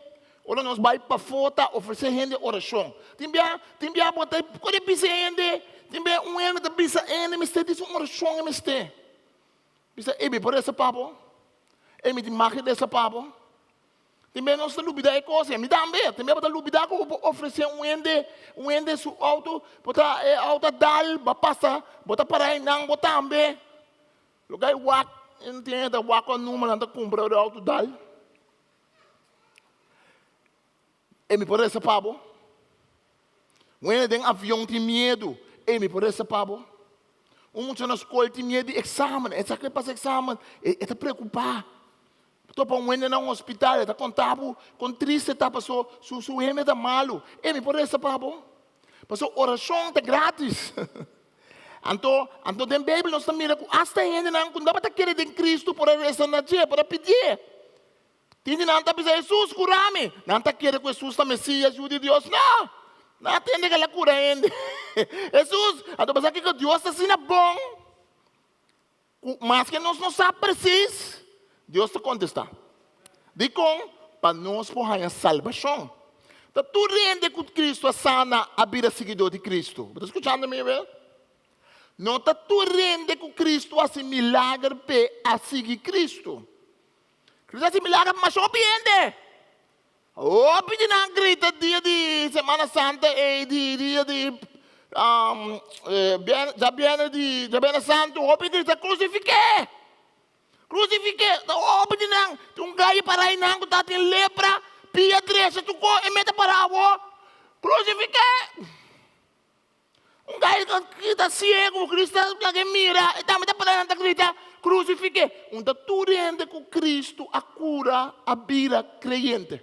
ora nos bai pafó ta ofresé hende orashon. Tin bia, tin bia bo ta kore bisa hende, tin bia un hende ta bisa hende mester di su orashon e mester. Bisa, ey mi por resa pa bo? Ey mi tin mag di resa pa bo? Tin bia nos ta lubida e kos ei, mi tambe. Tin bia bo ta lubida ku bo por ofresé un hende, un hende su outo, bo ta e outo a dal, bo a pasa, bo ta para einan bo tambe. Lo kai wak, e no tin hende ta wak kua number nan ta kumpra ora e outo dal. Ey mi por resa pa bo? Un hende den avion tin miedu, ey mi por resa pa bo? Un mucha na skol tin miedu di eksamen, e sa ke pasa eksamen, e ta preokupá. Topa un hende na un hospital, e ta konta bo kon triste e ta paso su su hende ta malu. Ey mi por resa pa bo? Paso orashon ta gratis. Anto, anto den Beibel nos ta mira ku asta hendenan ku no tabata kere den Kristu por a resa na dje, por a pidié. Tin di nan ta bisa, Hesus, kura mi. Nan ta kere ku Hesus ta Mesias, Yu di Dios. No! Nan a tende ku el a kura hende. Hesus, anto bo sa kiko Dios ta asina bon ku maske nos no sa presis, Dios ta kontestá. Dikon? Pa nos por haña salbashon. Ta tur hende ku Kristu a sana a bira siguidó di Kristu. Bo ta skuchando mi, Abel? No ta tur hende ku Kristu a hasi milager p'e a sigui Kristu. Kristu a hasi milager pa masha hopi hende. Hopi di nan grita dia di Semana Santa ei, di dia di djabièrnè di djabièrnè santu, hopi grita krusifik'é! Krusifik'é! Ta hopi di nan, tin un gai pará einan ku ta tin lepra, pia drecha tur kos, e mete pará awor, Krusifik'é! Un gai ki ta siegu, Cristo ta laga e mira, e tambe ta para nan ta grita, Krusifik'é! Un ta tur hende ku Cristo a kura a bira kreyente.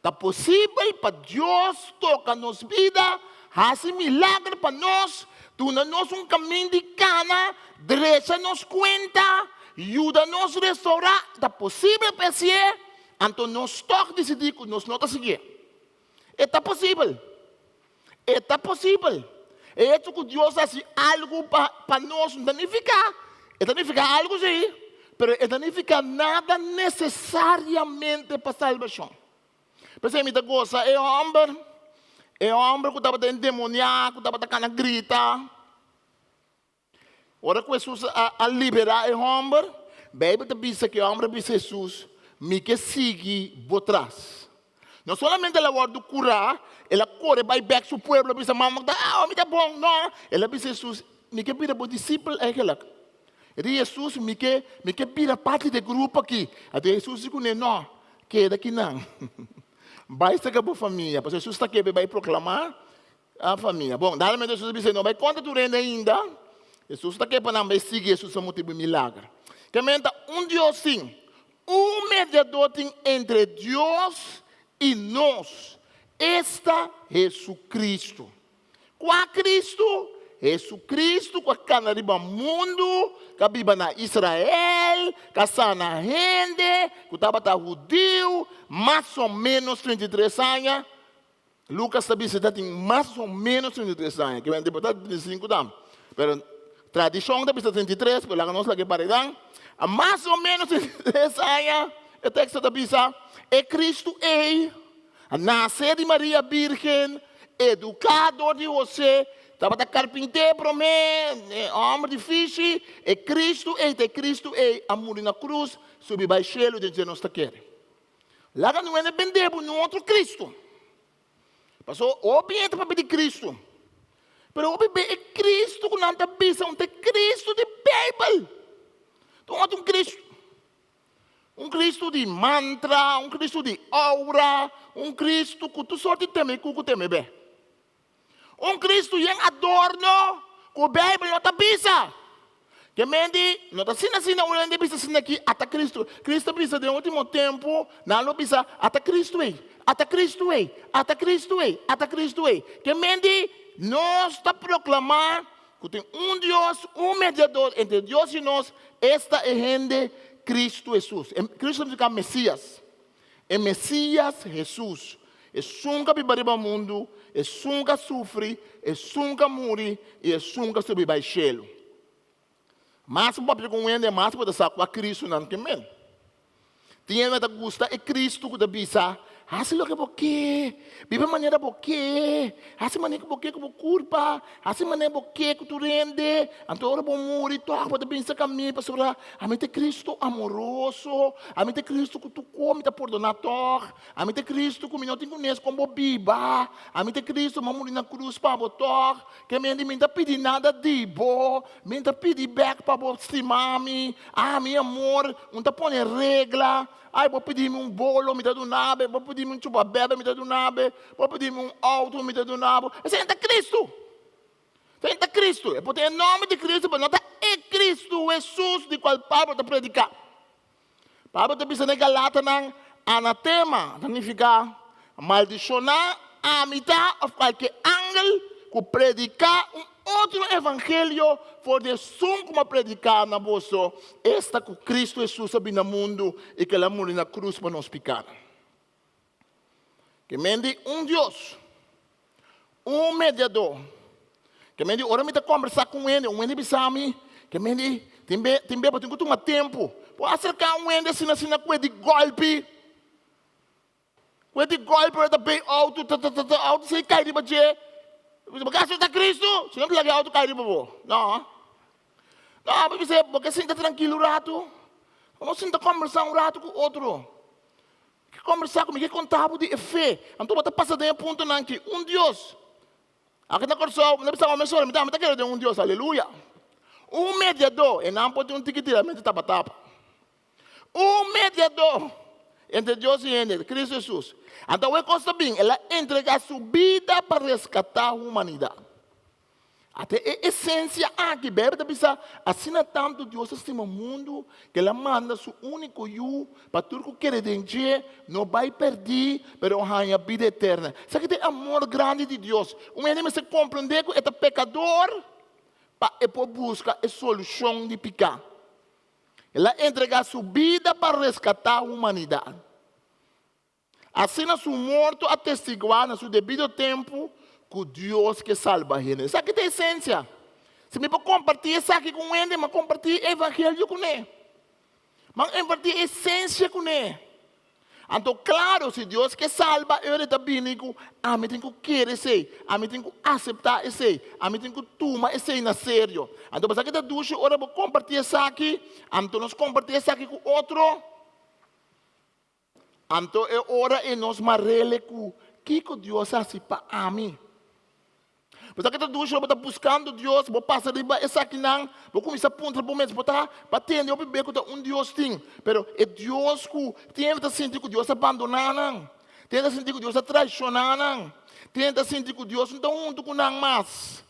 Ta posibel pa Dios toka nos bida, hasi milager pa nos, duna nos un kamin di kana, drecha nos kuenta, yuda nos restourá. Ta posibel pa e hasié, anto nos tòg disidí ku nos no ta siguié. E ta posibel. E ta posibel. E hecho ku Dios a hasi algu pa pa nos no ta nifiká, e ta nifiká algu sí, pero e ta nifiká nada nesesariamente pa salbashon. P'esei mi ta gosa e hòmber, e hòmber ku tabata endemoniá, ku tabata kana grita. Ora ku Hesus a liberá e hòmber, Beibel ta bisa ku e hòmber a bisa Hesus, Mi ke sigui bo tras. No solamente el a wòrdu kurá, el a kore bai bèk su pueblo a bisa, Mama, ah, mi ta bon. No, el a bisa Hesus, Mi ke bira bo disipel eigenlijk. E di Hesus, Mi ke, mi ke bira parti di e grupo aki. Anto Hesus di kuné, No, keda kinan. Bai serka bo famia, pasobra Hesus ta kebe bai proklamá A famia. Bon, dale Jesus a bisa, no bai konta tur hende ainda. Jesus ta ke pa nan bai sigui Jesus pa motibu di milager. Ke men ta un Dios tin, un mediador tin entre Dios i nos, esta Jesucristo. Kua Cristo? Jesucristo ku a kana riba mundu, ku a biba na Israel, ku a sana hende, ku tabata hudiu, mas o ménos 33 aña. Lucas ta bisa ta tin mas o menos 33 aña, ke bende por ta 35 tambe. Pero tradishon ta bisa 33, pero laga nos laga e paredan. A mas o menos 33 aña, e teksto ta bisa, e Cristo ei a nase di Maria Birgen, eduká dor di José, tabata karpinté promé, hòmber di fishi, e Cristo ei ta e Cristo ei a muri na krus, subi bai shelu, den dje nos ta kere. Laga no hende bende bo niun otro Cristo. Paso hopi hende ta papia di Cristo. Pero hopi be e Cristo ku nan ta bisa un ta e Cristo di Bijbel. Ta un otro un Cristo. Un Cristo di mantra, un Cristo di aura, un Cristo ku tur sorti teme ku ku teme be. Un Cristo yen adorno ku Bijbel no ta bisa. Ke men di, no ta asina asina un hende bisa asina aki, ata Cristo. Cristo a bisa den ultimo tempu, nan lo bisa, ata Cristo ei, ata Cristo ei, ata Cristo ei, ata Cristo ei. Ke men di, nos ta proklamá ku tin un Dios, un mediador entre Dios i nos, esta e hende Cristo Hesus. Cristo significa Mesias. E Mesias Hesus, esun ku a biba riba mundu, esun ku a sufri, esun ku a muri i esun ku a subi bai shelu. Mas bo papia ku un hende, mas bo ta sa kua Kristu nan ke men. Tin hende ta gusta e Kristu ku ta bisa, Hasi loke bo ke, biba manera bo ke, hasi manera ku bo ke ku bo kurpa, hasi manera bo ke ku tur hende, anto ora bo muri tòg bo ta bin serka mi pasobra ami ta e Kristu amoroso, ami ta e Kristu ku tur kos mi ta pordoná tòg, ami ta e Kristu ku mi no tin kunes kon bo biba, ami ta e Kristu ku mi a muri na krus pa bo tòg, ke mi hende mi no ta pidi nada di bo, mi no ta pidi bèk pa bo stima mi, ami amor no ta pone regla. Ai, bo pidi mi un bolo, mi ta duna bo. Bo pidi mi un chupa bebe, mi ta duna bo. Bo pidi mi un auto, mi ta duna bo. Esei ta Cristo. Esei ta Cristo. E por tin e nomber di Cristo, pero no ta e Cristo Jesus di cual Pablo ta predica. Pablo ta bisa na e Galatanan, anatema ta nifica maldiciona ami ta of cualke angel cu predica un otro evangelio for di esun ku mi a prediká na boso, esta ku Kristu Hesus a bini na mundu i ku el a muri na krus pa nos pikánan. Ke men di un Dios, un mediadó. Ke men di ora mi ta kombersá ku un hende, un hende bisa mi, ke men di tin be tin be bo tin ku tuma tempu. Bo aserká un hende asina asina ku e di gòlpi. Ku e di golpe ora ta bay auto ta ta ta auto si kai riba dje. Bo ke acepta Cristo? Si no ta laga e auto kai riba bo. No. No, bo bisa bo ke sinta trankilo un rato. Bo sinta kombersa un rato ku otro. Ke kombersa ku mi, ke konta bo di e fe. Anto bo ta pasa den e puntonan ki un Dios. Aki na Kòrsou, mi ta bisa mesora, mi ta kere den un Dios, aleluya. Un mediadó, e nan por tin un tiki tiramentu tapa tapa. Un mediadó entre Dios i hende, Cristo Hesus. Anto awe kos ta bin, el a entregá su bida pa reskatá humanidat. Ata e esensia aki, Beibel ta bisa, asina tantu Dios a stima mundu ku el a manda su úniko Yu pa tur ku kere den dje no bai pèrdí, pero haña bida eterna. Esaki ta e amor grandi di Dios. Un hende mester komprendé ku e ta pekador pa e por buska e solushon di piká. El a entregá su bida pa reskatá humanidat. Asina su morto a testiguá na su debido tempu ku Dios ke salba hende. Esaki ta e esensia. Si mi por kompartí esaki ku un hende, mi a kompartí e evangelio kuné. Mi a kompartí e esensia kuné. Anto klaro, si Dios ke salba, e ora e ta bini ku ami tin ku kere esei, ami tin ku aseptá esei, ami tin ku tuma esei na serio. Anto bo sa ke ta dushi ora bo kompartí esaki, anto nos kompartí esaki ku otro, anto e ora ei nos marele ku kiko Dios a hasi pa ami. Bo sa ke ta dushi ora bo ta buskando Dios, bo pasa riba esakinan, bo kuminsá puntra bo mes, bo ta pa tende hopi be ku ta un Dios tin, pero e Dios ku tin hende ta sinti ku Dios a bandoná nan, tin hende ta sinti ku Dios a traishoná nan, tin hende ta sinti ku Dios no ta huntu ku nan mas.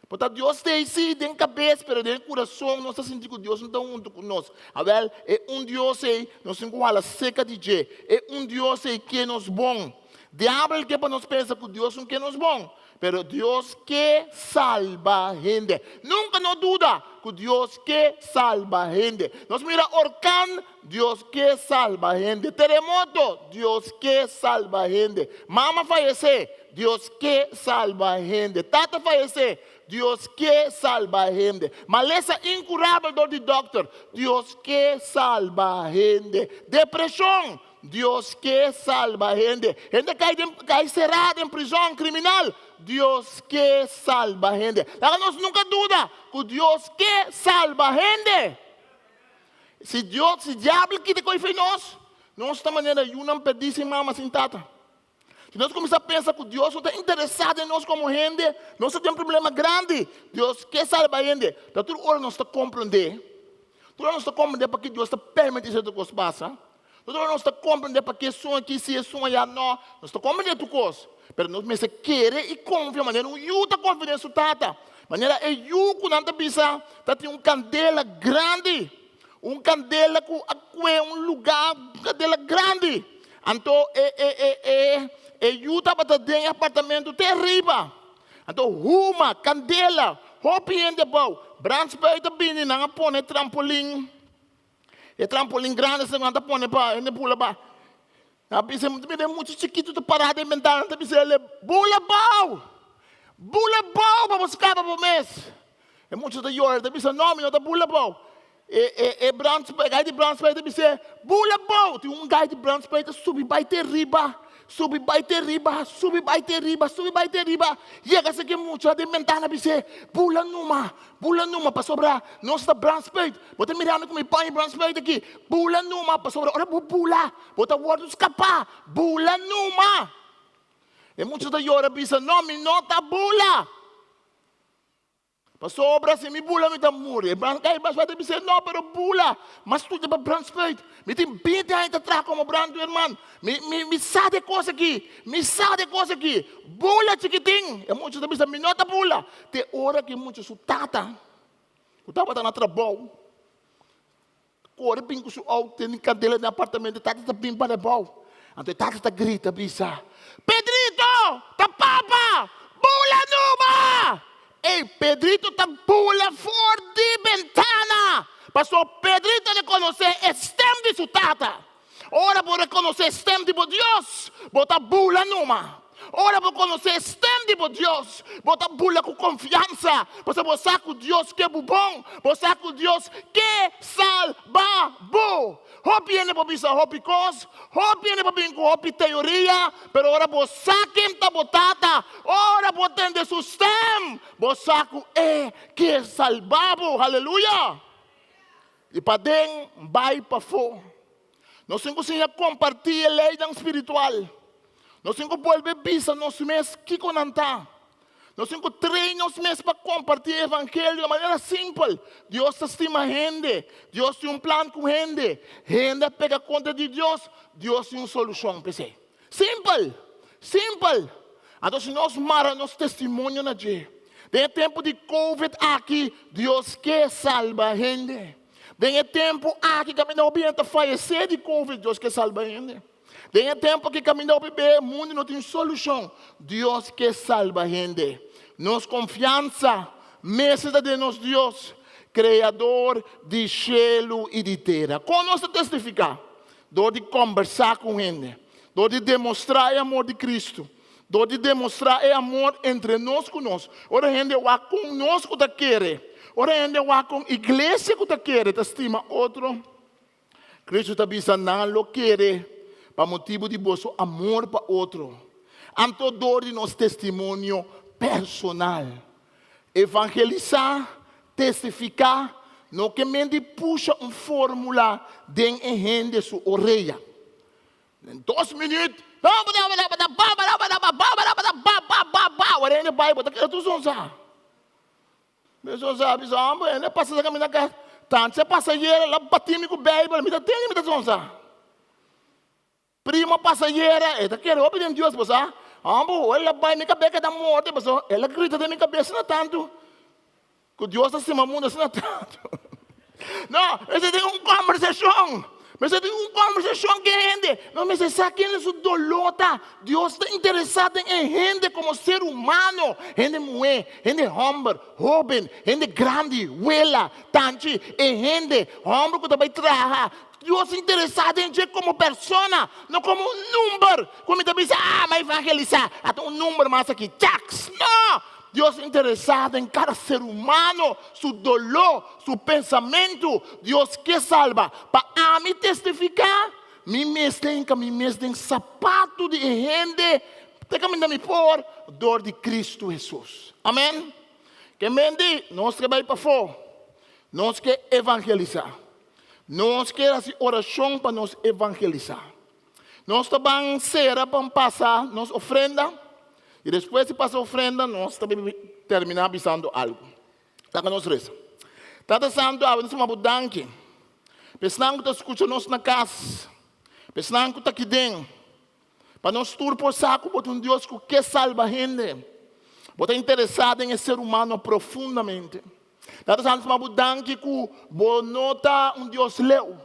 Por ta Dios ta ei sí den kabes, pero den e kurason nos ta sinti ku Dios no ta huntu ku nos. Awèl, e un Dios ei nos tin ku hala seka di dje, e un Dios ei ke nos bon. Diabel ke pa nos pensa ku Dios no ke nos bon. Pero Dios ke salba hende. Nunka no duda ku Dios ke salba hende. Nos mira orkan, Dios ke salba hende. Teremoto, Dios ke salba hende. Mama fayesé, Dios ke salba hende. Tata fayesé, Dios ke salba hende. Malesa inkurabel dor di dòkter, Dios ke salba hende. Depreshon, Dios ke salba hende. Hende kai den kai será den prizòn, kriminal. Dios ke salba hende. Laga nos nunka duda ku Dios ke salba hende. Si Dios, si diabel kita koi fei nos, nos ta manera yunan perdí sin mama, sin tata. Si nos kuminsá pensa ku Dios no ta interesá den nos komo hende, nos ta den problema grandi. Dios ke salba hende. Ta tur ora nos ta komprendé, tur ora nos ta komprendé pakí Dios ta permití sierto kos pasa. Tur ora nos ta komprendé pakí esun aki si, esun ayá no. Nos ta komprendé tur kos. Pero nos mester kere i konfia manera un yu ta konfia den su tata. Manera e yu ku nan ta bisa ta tin un kandela grandi. Un kandela ku a kue un lugá, un kandela grandi. Anto e e e e e yu tabata den e apartamento te riba. Anto huma, kandela, hopi hende abou. Brandspuit a bini, nan a pone trampolin. E trampolin grandi esei nan ta pone pa hende bula ba. Nan a bisa, mira e mucha chikitu ta pará den bentana, nan ta bisa el, bula abou! Bula abou pa bo skapa bo mes! E mucha ta yora, ta bisa, no, mi no ta bula abou. E, e, e brandspuit, e gai di brandspuit ta bis'é, bula abou! Tin un gai di brandspuit ta subi bai te riba, subi bai te riba, subi bai te riba, subi bai te riba. Yega esaki e mucha den bentana bis'é, bula numa, Bula numa pasobra nos ta brandspuit. Bo ta mira mi ku mi paña brandspuit aki. Bula numa pasobra ora bo bula, bo ta wòrdu skapá. Bula numa! E mucha ta yora bisa, No, mi no ta bula. Pasobra si mi bula mi ta muri. E gai brandspuit ta bisa, No, pero bula. M'a studia pa brandspuit. Mi tin binti aña ta traha komo brandweerman. Mi, mi, mi sa di e kos aki. Mi sa di e kos aki. Bula chikitin. E mucha ta bisa, Mi no ta bula. Te ora ku e mucha su tata, ku tabata na trabou, kore bin ku su outo tene kandela den apartamento, e tata ta bin para abou. Anto e tata ta grita bisa, Pedrito, ta papa! Bula numa! Ey, Pedrito ta bula for di bentana! Pasobra Pedrito rekonosé e stem di su tata. Ora bo rekonosé e stem di bo Dios, bo ta bula numa. Ora bo konosé e stem di bo Dios, bo ta bula ku konfiansa, pasobra bo sa ku Dios ke bo bon, bo sa ku Dios ke salba bo. Hopi hende por bisa hopi kos, hopi hende por bin ku hopi teoria, pero ora bo sa ken ta bo Tata, ora bo tende su stem, bo sa ku e ke salba bo. Haleluya! Di paden bai pafó. Nos tin ku siña kompartí e leinan spiritual. Nos tin ku bolbe bisa nos mes kiko nan ta. Nos tin ku train nos mes pa kompartí e evangelio di manera simpel. Dios ta stima hende. Dios tin un plan ku hende. Hende a pega kontra di Dios, Dios tin un solushon p'esei. Simpel! Simpel! Anto si nos mara nos testimonio na dje, den e tempu di covid aki, Dios ke salba hende. Den e tempu aki kaminda hopi hende ta fayesé di covid, Dios ke salba hende. Den e tempu aki kaminda hopi be mundu no tin solushon, Dios ke salba hende. Nos konfiansa mester ta den nos Dios, Kreador di shelu i di tera. Kon nos ta testifiká? Dor di kòmbersá ku hende, dor di demostrá e amor di Kristu, dor di demostrá e amor entre nos ku nos. Ora hende wak kon nos ku ta kere, ora hende wak kon iglesia ku ta kere ta stima otro, Kristu ta bisa, Nan lo kere pa motibu di boso amor pa otro, anto dor di nos testimonio personal. Evangelisá, testifiká, no ke men di pusha un fórmula den e hende su orea. Den dos minüt, Ora hende bai, bo ta keda tur sonsa. Mesun sa bisa, Homber, hende pasa sa kaminda ka tantu pasahero la bati mi ku Beibel, mi ta tende mi ta sonsa. Primo pasahero, e ta kere hopi den Dios, bo sa. Homber, el a bai mi kabes keda morto, pasobra el a grita den mi kabes asina tantu ku Dios ta stima mundu asina tantu. No, mester tin un kombersashon. Mester tin un kombersashon ku e hende. Nos mester sa ken su doló ta. Dios ta interesá den e hende komo ser humano, hende muhé, hende hòmber, hóben, hende grandi, wela, tanchi, e hende hòmber ku ta bai traha. Dios ta interesá den dje komo persona, no komo un number ku mi ta bisa, ah, mi a evangelisá, ata un number mas aki, chaks! No! Dios ta interesá den kada ser humano, su doló, su pensamentu. Dios ke salba. Pa ami testifiká, mi mes ta hinka mi mes den sapatu di e hende te kaminda mi por dor di Kristu Hesus. Amèn. Ke men di, nos ke bai pafó, nos ke evangelisá. Nos ke hasi orashon pa nos evangelisá. Nos ta ban sera pa pasa nos ofrenda i despues di pasa ofrenda nos ta terminá bisando algu. Laga nos resa. Tata Santu, awe nos ta manda bo danki pa esnan ku ta skucha nos na kas, pa esnan ku ta aki den. Pa nos tur por sa ku bo ta un Dios ku ke salba hende. Bo ta interesá den e ser humano profundamente. Tata Santu, ma bo danki ku bo no ta un Dios leu.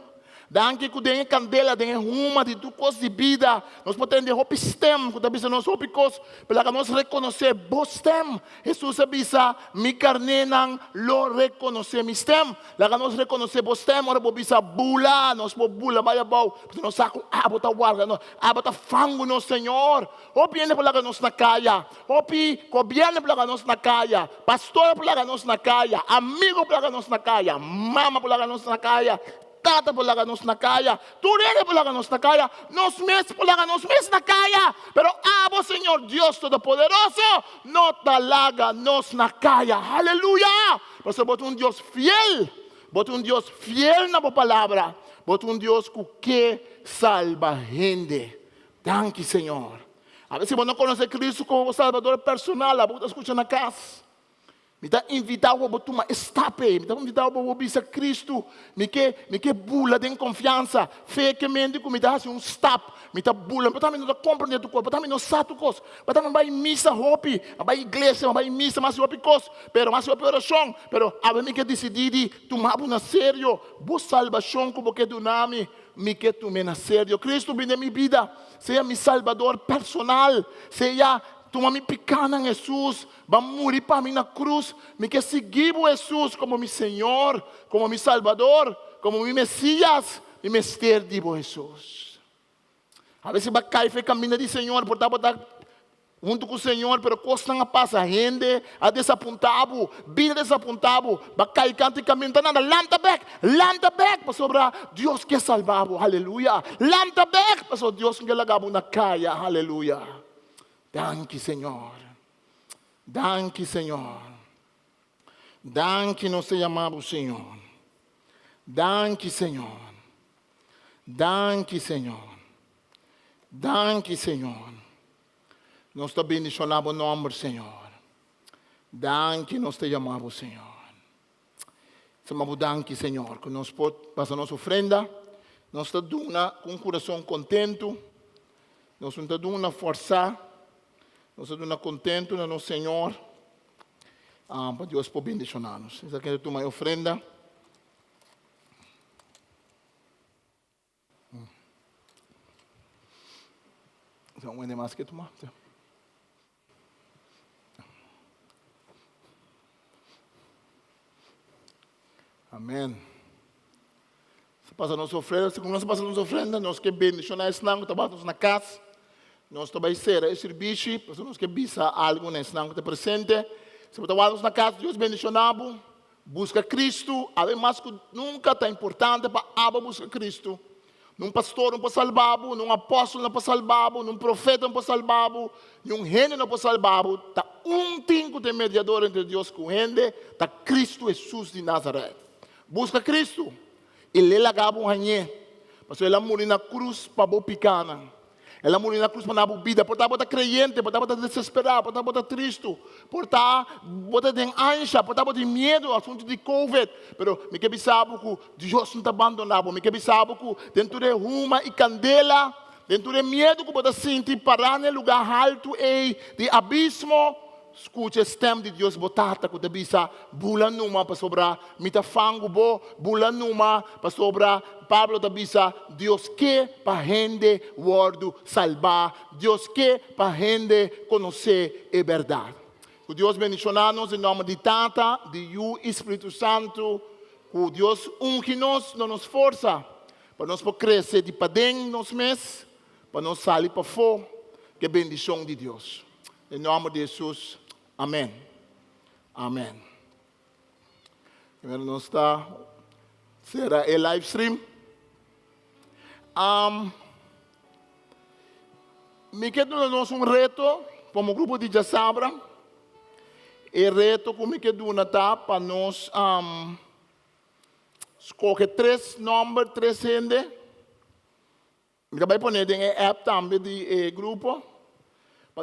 Danki ku den e kandela, den e huma di tur kos di bida, nos por tende hopi stem ku ta bisa nos hopi kos, pero laga nos rekonosé bo stem. Hesus a bisa, Mi karnénan lo rekonosé mi stem. Laga nos rekonosé bo stem ora bo bisa bula, nos por bula bai abou, pasobra nos sa ku abo ta warda nos, abo ta fangu nos, Señor. Hopi hende por laga nos na kaya, hopi gobièrnu por laga nos na kaya, pastor por laga nos na kaya, amigu por laga nos na kaya, mama por laga nos na kaya, tata por laga nos na kaya, tur hende por laga nos na kaya, nos mes por laga nos mes na kaya, pero abo, Señor Dios Todopoderoso, no ta laga nos na kaya. Aleluya! Pasobra bo ta un Dios fiel, bo ta un Dios fiel na bo palabra, bo ta un Dios ku ke salba hende. Danki, Señor. A si bo no konosé Kristu komo bo Salbador personal, abo ku ta skucha na kas, Mi ta invitá bo pa bo tuma e stap ei. Mi ta invitá bo pa bo bisa Kristu, Mi ke, mi ke bula den konfiansa. Fe ke mente ku mi ta hasi un stap. Mi ta bula. Por ta mi no ta komprendé tur kos. Por ta mi no sa tur kos. Por ta mi bai misa hopi. Mi bai iglesia, mi bai misa, mi hasi hopi kos. Pero mi hasi hopi orashon. Pero awe mi ke disidí di tuma bo na serio. Bo salbashon ku bo ke duna mi, mi ke tum'é na serio. Kristu bini den mi bida. Sea mi Salbador personal. Sea tuma mi pikánan, Hesus. Bo a muri pa mi na krus. Mi ke sigui bo, Hesus, komo mi Señor, komo mi Salbador, komo mi Mesias. Mi mester di bo, Hesus. A bes bo a kai for e kaminda di Señor, por ta bo ta huntu ku Señor, pero kosnan a pasa, hende a desapuntá bo, bida a desapuntá bo, bo a kai kantu e kaminda, ta nada, lanta bèk, lanta bèk, pasobra Dios ke salba bo, aleluya. Lanta bèk, pasobra Dios no ke laga bo na kaya, aleluya. Danki Señor. Danki Señor. Danki nos ta yama bo Señor. Danki Señor. Danki Señor. Danki Señor. Nos ta bendiciona bo nomber Señor. Danki nos ta yama bo Señor. Sama bo danki Señor ku nos por pasa nos ofrenda. Nos ta duna ku un kurason kontentu. Nos no ta duna forsá. Nos ta duna kontentu na nos Señor pa Dios por bendishoná nos. Esaki ta tuma e ofrenda. Un hende mas ke tuma? Amen. Se pasa nos ofrenda, segun nos pasa nos ofrenda, nos ke bendiciona esnan ku ta basa nos na kas. Nos ta bai sera e sirbishi, pasobra nos ke bisa algu na esnan ku ta presente. Si bo ta wak nos na kas, Dios bendiciona bo. Buska Kristu, awe mas ku nunka ta importante pa abo buska Kristu. Nun pastor no por salba bo, nun apòstel no por salba bo, nun profeta no por salba bo, niun hende no por salba bo. Ta un tin ku ta e mediador entre Dios ku hende, ta Kristu Hesus di Nazaret. Buska Kristu, i l'e laga bo hañ'é, pasobra el a muri na krus pa bo pikánan. El a muri na krus pa na bo bida. Por ta bo ta kreyente, por ta bo ta desesperá, por ta bo ta tristu, por ta bo ta den ansha, por ta bo tin miedu asuntu di covid. Pero mi ke bisa bo ku Dios no ta bandoná bo. Mi ke bisa bo ku den tur e huma i kandela, den tur e miedu ku bo ta sinti pará na e lugá haltu ei di abismo, Skucha e stèm di Dios bo Tata ku ta bisa, Bula numa pasobra mi ta fangu bo, bula numa pasobra Pablo ta bisa, Dios ke pa hende wòrdu salbá, Dios ke pa hende konosé e bèrdat. Ku Dios bendishoná nos den nòmber di Tata, di Yu i Spiritu Santu. Ku Dios ungi nos na nos forsa pa nos por krese di paden nos mes pa nos sali pafó ku e bendishon di Dios. Den nomber di Hesus, amen. Amen. Primero nos ta cera e live stream. Um, mi ke duna nos un reto como grupo di Djasabra. E reto ku mi ke duna ta pa nos um, skohe tres nomber, tres hende. Mi ta bai pone den e app tambe di e grupo.